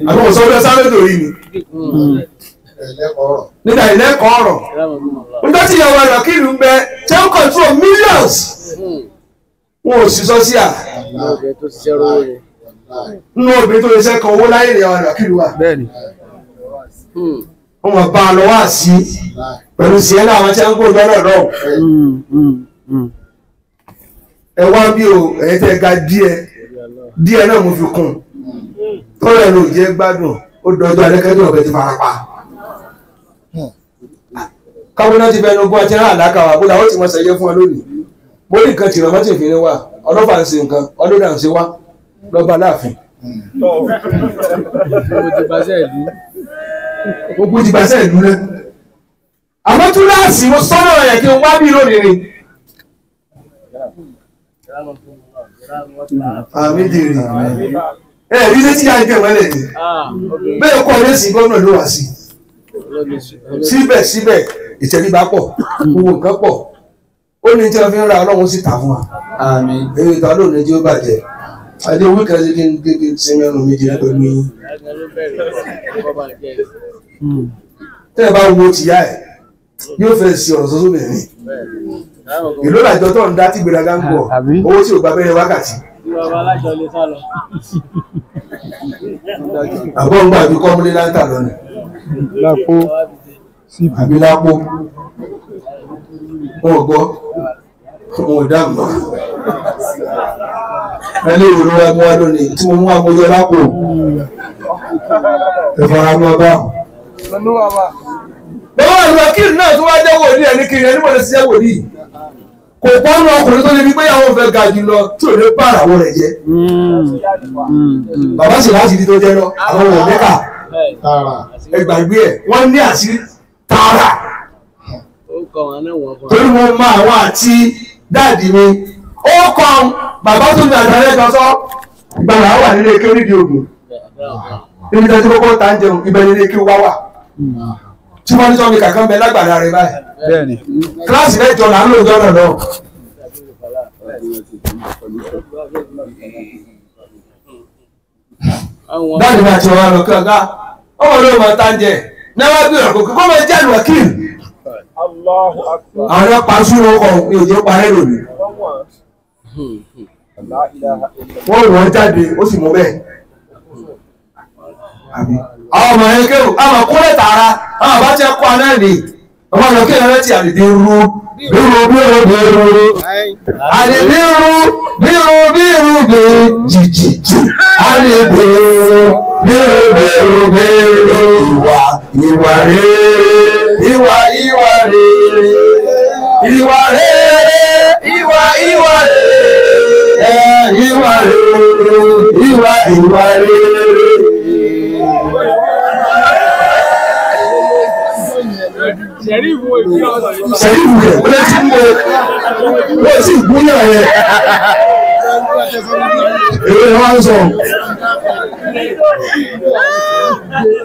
Àbí mo sọ fún ẹ sáré torí ni. Nígbà ìlẹ́kọ̀ọ́ ọ̀rọ̀. Nígbà tí ìyàwó ẹ̀rọ kí ìlú ń bẹ, ṣé ń control millions? Wọn ò sì sọ sí à. Nínú obìnrin tó ṣiṣẹ́ kan owó láyé ìyàwó ẹ̀rọ kí ìlú wà. Wọ́n mọ̀ bá a lọ wá sí pẹ̀lú sienna àwọn tí wọ́n ń kó lọ́nà náà. Ẹ wá bí o, ẹ̀yin tẹ́ ga díẹ̀, díẹ̀ náà mo fi kún. Tọ́lá ẹ̀ ló jẹ́ gbádùn, ó dọjọ́ alẹ́kẹ́jọ́ ọ̀bẹ ti fara pa. Káwọn náà ti fẹnu gún ọtí rán àlákà wa kódà ó ti mọ sẹyẹ fún ọ lónìí. Mo ní nǹkan tìrọ mọ́tì ìfìní wa, ọlọ́fà ń ṣe nǹkan, ọlọ́dà ń ṣe wá lọ́ba láàfin. Gbogbo ti gbàṣẹ́ ìlú náà. Àmọ́ túláàsì mo sọ́nà rẹ̀ kí n wá bí lónìí ni. Àmì dèrè. Ẹ rí létí yá ẹgbẹ́ wọlé ni. Bẹ́ẹ̀ kọ́ ẹ sí gómìnà ló wà sí. Síbẹ̀síbẹ̀ ìtẹríba pọ̀, gbogbo nǹkan pọ̀. Ó ní tí wọ́n fi ń ra Ọlọ́run sì tà fún wa. Èyí ìta lónìí tí ó bàjẹ́. Adé owó kan sí kí n kékeré sinmi ẹnu mi jẹ́ pẹ̀lú yín. Tẹ́ ẹ bá wo tìyá ẹ̀, yóò fẹ́ sí ọ̀rọ̀ sọ́sọ́ bẹ̀rẹ̀. Ìlú làjọ tó ń dá tí gbéraga ń bọ̀, owó tí ò gba abẹ́rẹ́ wákàtí. Àbọ̀ ń gbà bí kọ́múlé láńtà lọ́nà. Lápò. Àbí lápò. Wọn ò gbọ́, wọn ò dáàmú. Ẹni ìwòrán wa mú wa lónìí tí mo mú amóyọ lápò. Ẹ fara mọ́ bá. Bàbá àlùwàkìlì náà tó wá jẹ́ wòlíì ẹni kiri ẹni mọ̀lẹ́ sí jẹ́ wòlíì. Kò pọ́nú ọkùnrin tó lè fi gbéyàwó fẹ́ ga jù lọ tí ò ní bá àràwọ̀ rẹ̀ jẹ́. Bàbá sì láti di tó jẹ́ lọ, àwọn ò mẹ́kà. Ẹ gbàgbé ẹ̀, wọ́n ní àṣírí tààrà. Torí mo mọ àwọn àti dáàdì mi. Ó kọ́ bàbá tó ní àtàlẹ́ kan sọ, ìgbàlá wà nílé kí onídìí ògùn. Níbi tí wọ́n ti kọ́kọ́ ta ń jẹun, ibẹ̀ nílé kí wá wà. Tí wọ́n ní sọ mi kàkán bẹ lágbàdá rẹ̀ báyìí. Kíláàsì mẹ́jọ là ń lò jọ́nà náà. Dáàdì máa ti wọ́n lọ kí ọ̀gá. Ọmọ ló máa tá ń jẹ. Náwó bí ọ̀rọ̀ kò máa jẹ́ àlùwàkìlì. Àwọn ọlọ́pàá súnmọ́ ọkọ̀ òjò parẹ́ lónìí. Wọ́n wọ́n jáde ó sì mú bẹ́ẹ̀. Àwọn ọmọ yẹn kéwù, àwọn kúrẹ́ tààrà, àwọn àbá ti kọ́ aná nì. Ọmọ lọ kí ẹ̀rọ ti àdìdì rú, bírú bírú bírú. Àdìdì rú, bírú bírú bí jìjìjì. Àdìdì rú, bírú bírú bírú. Ìwà ìwà rere, ìwà ìwà rere. Ìwà rere, ìwà ìwà rere. Ìwà rere, ìwà ìwà rere. Sẹ̀rífù rẹ̀ ó lè ti mú o, ó sì gúnyàn rẹ̀. Èwe ni wọ́n ń sọ.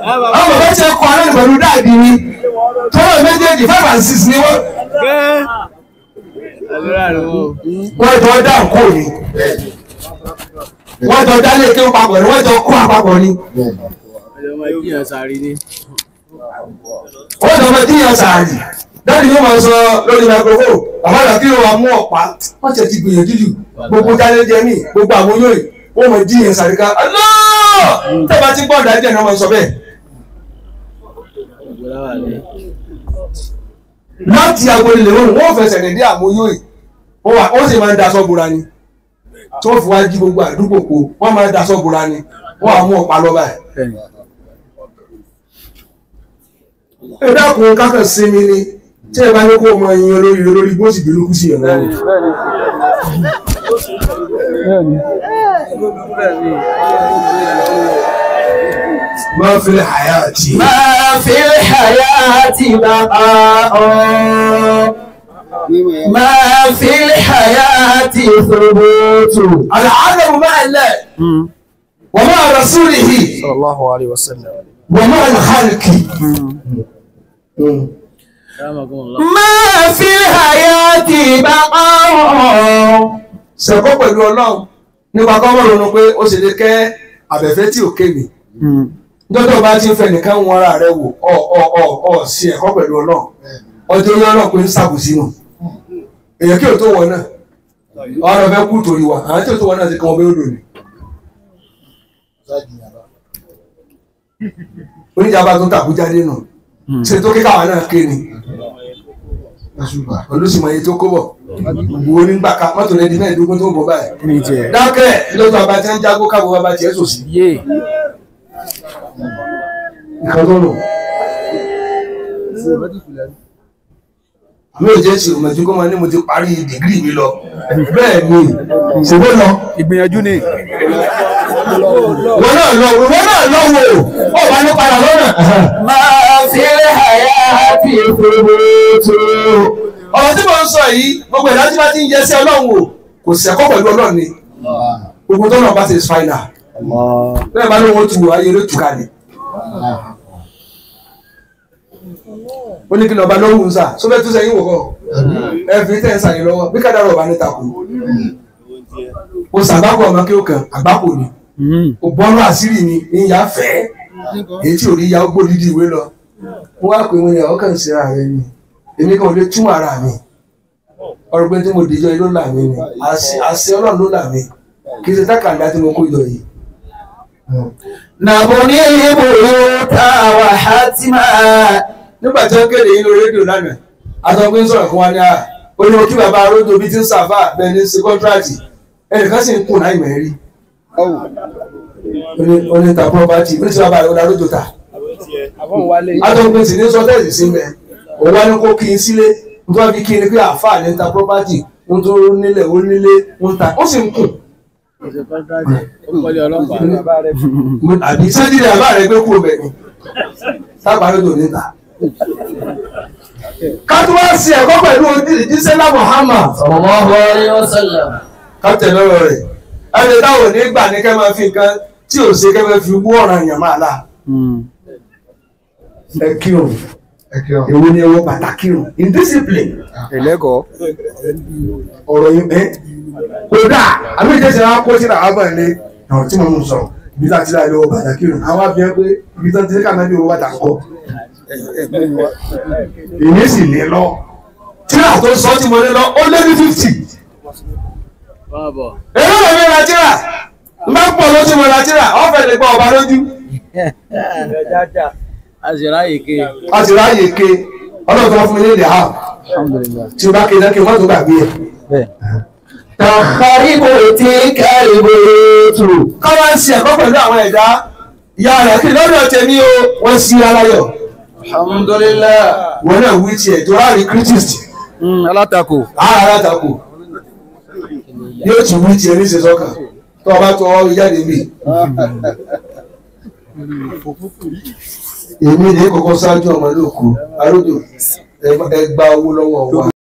Àwọn bàbá ti kọ́ alẹ́ pẹ̀lú dáàbì ni. Tọ́lọ̀ méjèèjì 5 and 6 ni wọ́n. Wọ́n jọ dá nǹkó ni. Wọ́n jọ dálé kí ó papọ̀ ni, wọ́n jọ kó àpapọ̀ ni. Wọ́n jọ máa díyàn sàárì. Dáàdì yóò máa sọ lórí microphone, bàbá rẹ̀ kí ló máa mú ọ̀pá. Wọ́n ti ti gbìyànjú jù. Gbogbo jáde jẹ mí, gbogbo àwọn olóyè, wọ́n máa díyàn sàárì ká. Alọ́! Tẹ́ bá ti gbọ́ ọ̀dájẹ́ ni wọ́n máa sọ bẹ́ẹ̀. Láti agbolé wọn, wọ́n fẹsẹ̀ rìn dé àmúyóyè. Wọ́n sì máa ń daṣọ bora ni. Tí wọ́n fi wá jí gbogbo àdúgbò po, wọ́n máa ń daṣọ bora ni. Wọ́n á mú ọ̀pá lọ báyìí. Ẹ dákun kákan sinmi ni tí ẹ bá ní kó ọmọ yín olórí olórí bó sì bínú kú sí ẹ̀ lọ́rùn. ما في الحياة ما في الحياة بقاء ما في الحياة ثبوت. العدم مع الله ومع رسوله صلى الله عليه وسلم ومع الخلق. ما في الحياة بقاء. Ṣẹ̀kọ́ pẹ̀lú Ọlọ́run nípa kọ́ mọ̀ ronú pé ó ṣe lè kẹ́ àbẹ̀fẹ́ tí ò ké mi. Dọ́dọ̀ bá ti ń fẹ́ nìkan wọn ara rẹ wò ọ̀ sí ẹ̀kọ́ pẹ̀lú Ọlọ́run. Ọjọ́ yẹn náà pé ń ṣàbùsí nù. Èèyàn kí ò tó wọ náà. Ọ̀rọ̀ fẹ́ kú torí wa. Àwọn tí ò tó wọ náà ti kan ọbẹ̀ odò ni. Oníjàmbá tó ń tàkújá nínú. Ṣé tó kíkà wà náà ké ni? Olùsìmọ̀ yìí tó kó bọ̀. Wo nígbà ká mọ́tò lẹ́ni mẹ́ẹ̀ẹ́dógún tó ń bọ̀ báyìí. Dákẹ́ lọ́jọ́ bàbá tí ń jágó káàbọ̀ bàbá tiẹ̀ sòsì. Nǹkan tó nù. Àmì òjé sì mọ̀ tí kò máa ní mo ti parí dìgírì mi lọ. Bẹ́ẹ̀ ni, ṣèwé lọ. Ìgbìyànjú ni. Wọ́n náà lọ wò, ó wà ní padà lọ́nà. Máa fi hayati thubutu. Ọ̀rọ̀ tí mo ń sọ yìí, gbogbo ẹ̀dá tí bá ti ń yẹ sí Ọlọ́run wò, kò sẹ́kọ̀ pẹ̀lú Ọlọ́run ni. Gbogbo tó náà bá ti fàìnà. Bẹ́ẹ̀ bá lóun ó tu ayé ló tù kalẹ̀. Ó ní kí lọ́ba lóhùn sà, sófẹ́ tún sẹ́yìn wò kọ́. Ẹ fi tẹ́ ń sàyìn lọ́wọ́, bí kádàrá ọba ní takò. O sàgbákò ọmọ kí ó kàn, àgbákò ni. O bọ́nú àṣírí mi, ìyá fẹ́. Èyí tí ò rí ya ó gbódìdí ìwé lọ. Mo wá pè wọ́n yẹn, ọkàn sí ara rẹ ni. Èmi kan ò lè túmọ̀ ara mi. Ọ̀rọ̀ pé tí mo dìjọ́ yìí ló là mí ni. Àṣẹ Ọlọ́run ló là mí. Kì í ṣe tákàndá tí mo kó jọ yìí. Nàbọ̀ní buyuta wa hatima. Nígbà tí wọ́n kéde yín lórí rédíò lánàá, àtọ́gbé ń sọ̀rọ̀ fún wa ní à. Ó ní mo kí bàbá arójó bí ti ń sàfà bẹ́ẹ̀ ní ṣe kọ́ńtíráàtì. Ẹnìkan sì ń kùn láì mẹ́rí. Ó ní ta pọ́pátì, ó ní sí bàbá rẹ̀ ó darójó ta. Àtọ́gbé sì ní sọ́tẹ́ẹ̀sì sí mẹ́. Òun wá ní kó kí n sílé, n tó wá fi kí ni pé àáfàá ní ta pọ́pátì, n tó nílẹ̀ ó nílé, ń ta, ó sì ń kùn. Àbí sẹ́jìlẹ̀ àbá rẹ̀ gbé kúrò bẹ̀ ni. Sábà lójó níta. Ká tó wá sí ẹ̀kọ́ pẹ̀lú ìjíṣẹ́lá Muhammad. Sallallahu alayhi wa sallam. Ká tẹ̀lé ọ̀rọ̀ rẹ̀. Ẹni táwọn ò ní gbà ní kẹ́ máa fi nǹkan tí ò ṣe kẹ́ máa fi wú ọ̀ràn èèyàn máa la. Ẹ kírun. Èwo ni ẹwọ́ bàtà kírun? Indiscipline. Ẹlẹ́kọ̀ọ́. Ọ̀rọ̀ yìí ẹ́ kódà àbí ìjẹsẹ̀ wa kó síra àwọn àbọ̀ ilé àwọn tí mo mú sọ̀rọ̀ ibi tá a ti láì lọ́wọ́ bàtà kírun. Àwọn àbí ẹ pé ibi tá a ti ká náà bí owó bàtà ń kọ́. Èmi sì ní lọ. Tíra tó sọ tí mo ní lọ, ó lé ní 50. Èrò lè mi ra tíra. N bá pọ̀ ló tí mo ra tíra, ọ̀fẹ́ lè gba ọba lójú. A sì ráyè ké. A sì ráyè ké. Ọlọ́run tó wá fún mi ní ilẹ̀ ha. Tí o bá ké dákẹ́, wọ́n tó gbàgbé ẹ̀. Tàkàríbò tí kàríbò tù. Káwá ń ṣe ẹ̀kọ́ pẹ̀lú àwọn ẹ̀dá. Ìyá rẹ̀ kí lọ́dọ̀ tèmi o, wọ́n sí aláyọ̀. Alhamdulillah. Wọ́n náà wí tiẹ̀ tó ráàrí critics. Alátakò. Ara alátakò. Yóò ti wí tiẹ̀ ní ìṣesọ́kàn. Tó o bá tọ́ ọ jáde bì. Èmi ní kọ́kọ́ ṣáájú ọmọ lóko, arójò, ẹ gba owó lọ́wọ́ wa.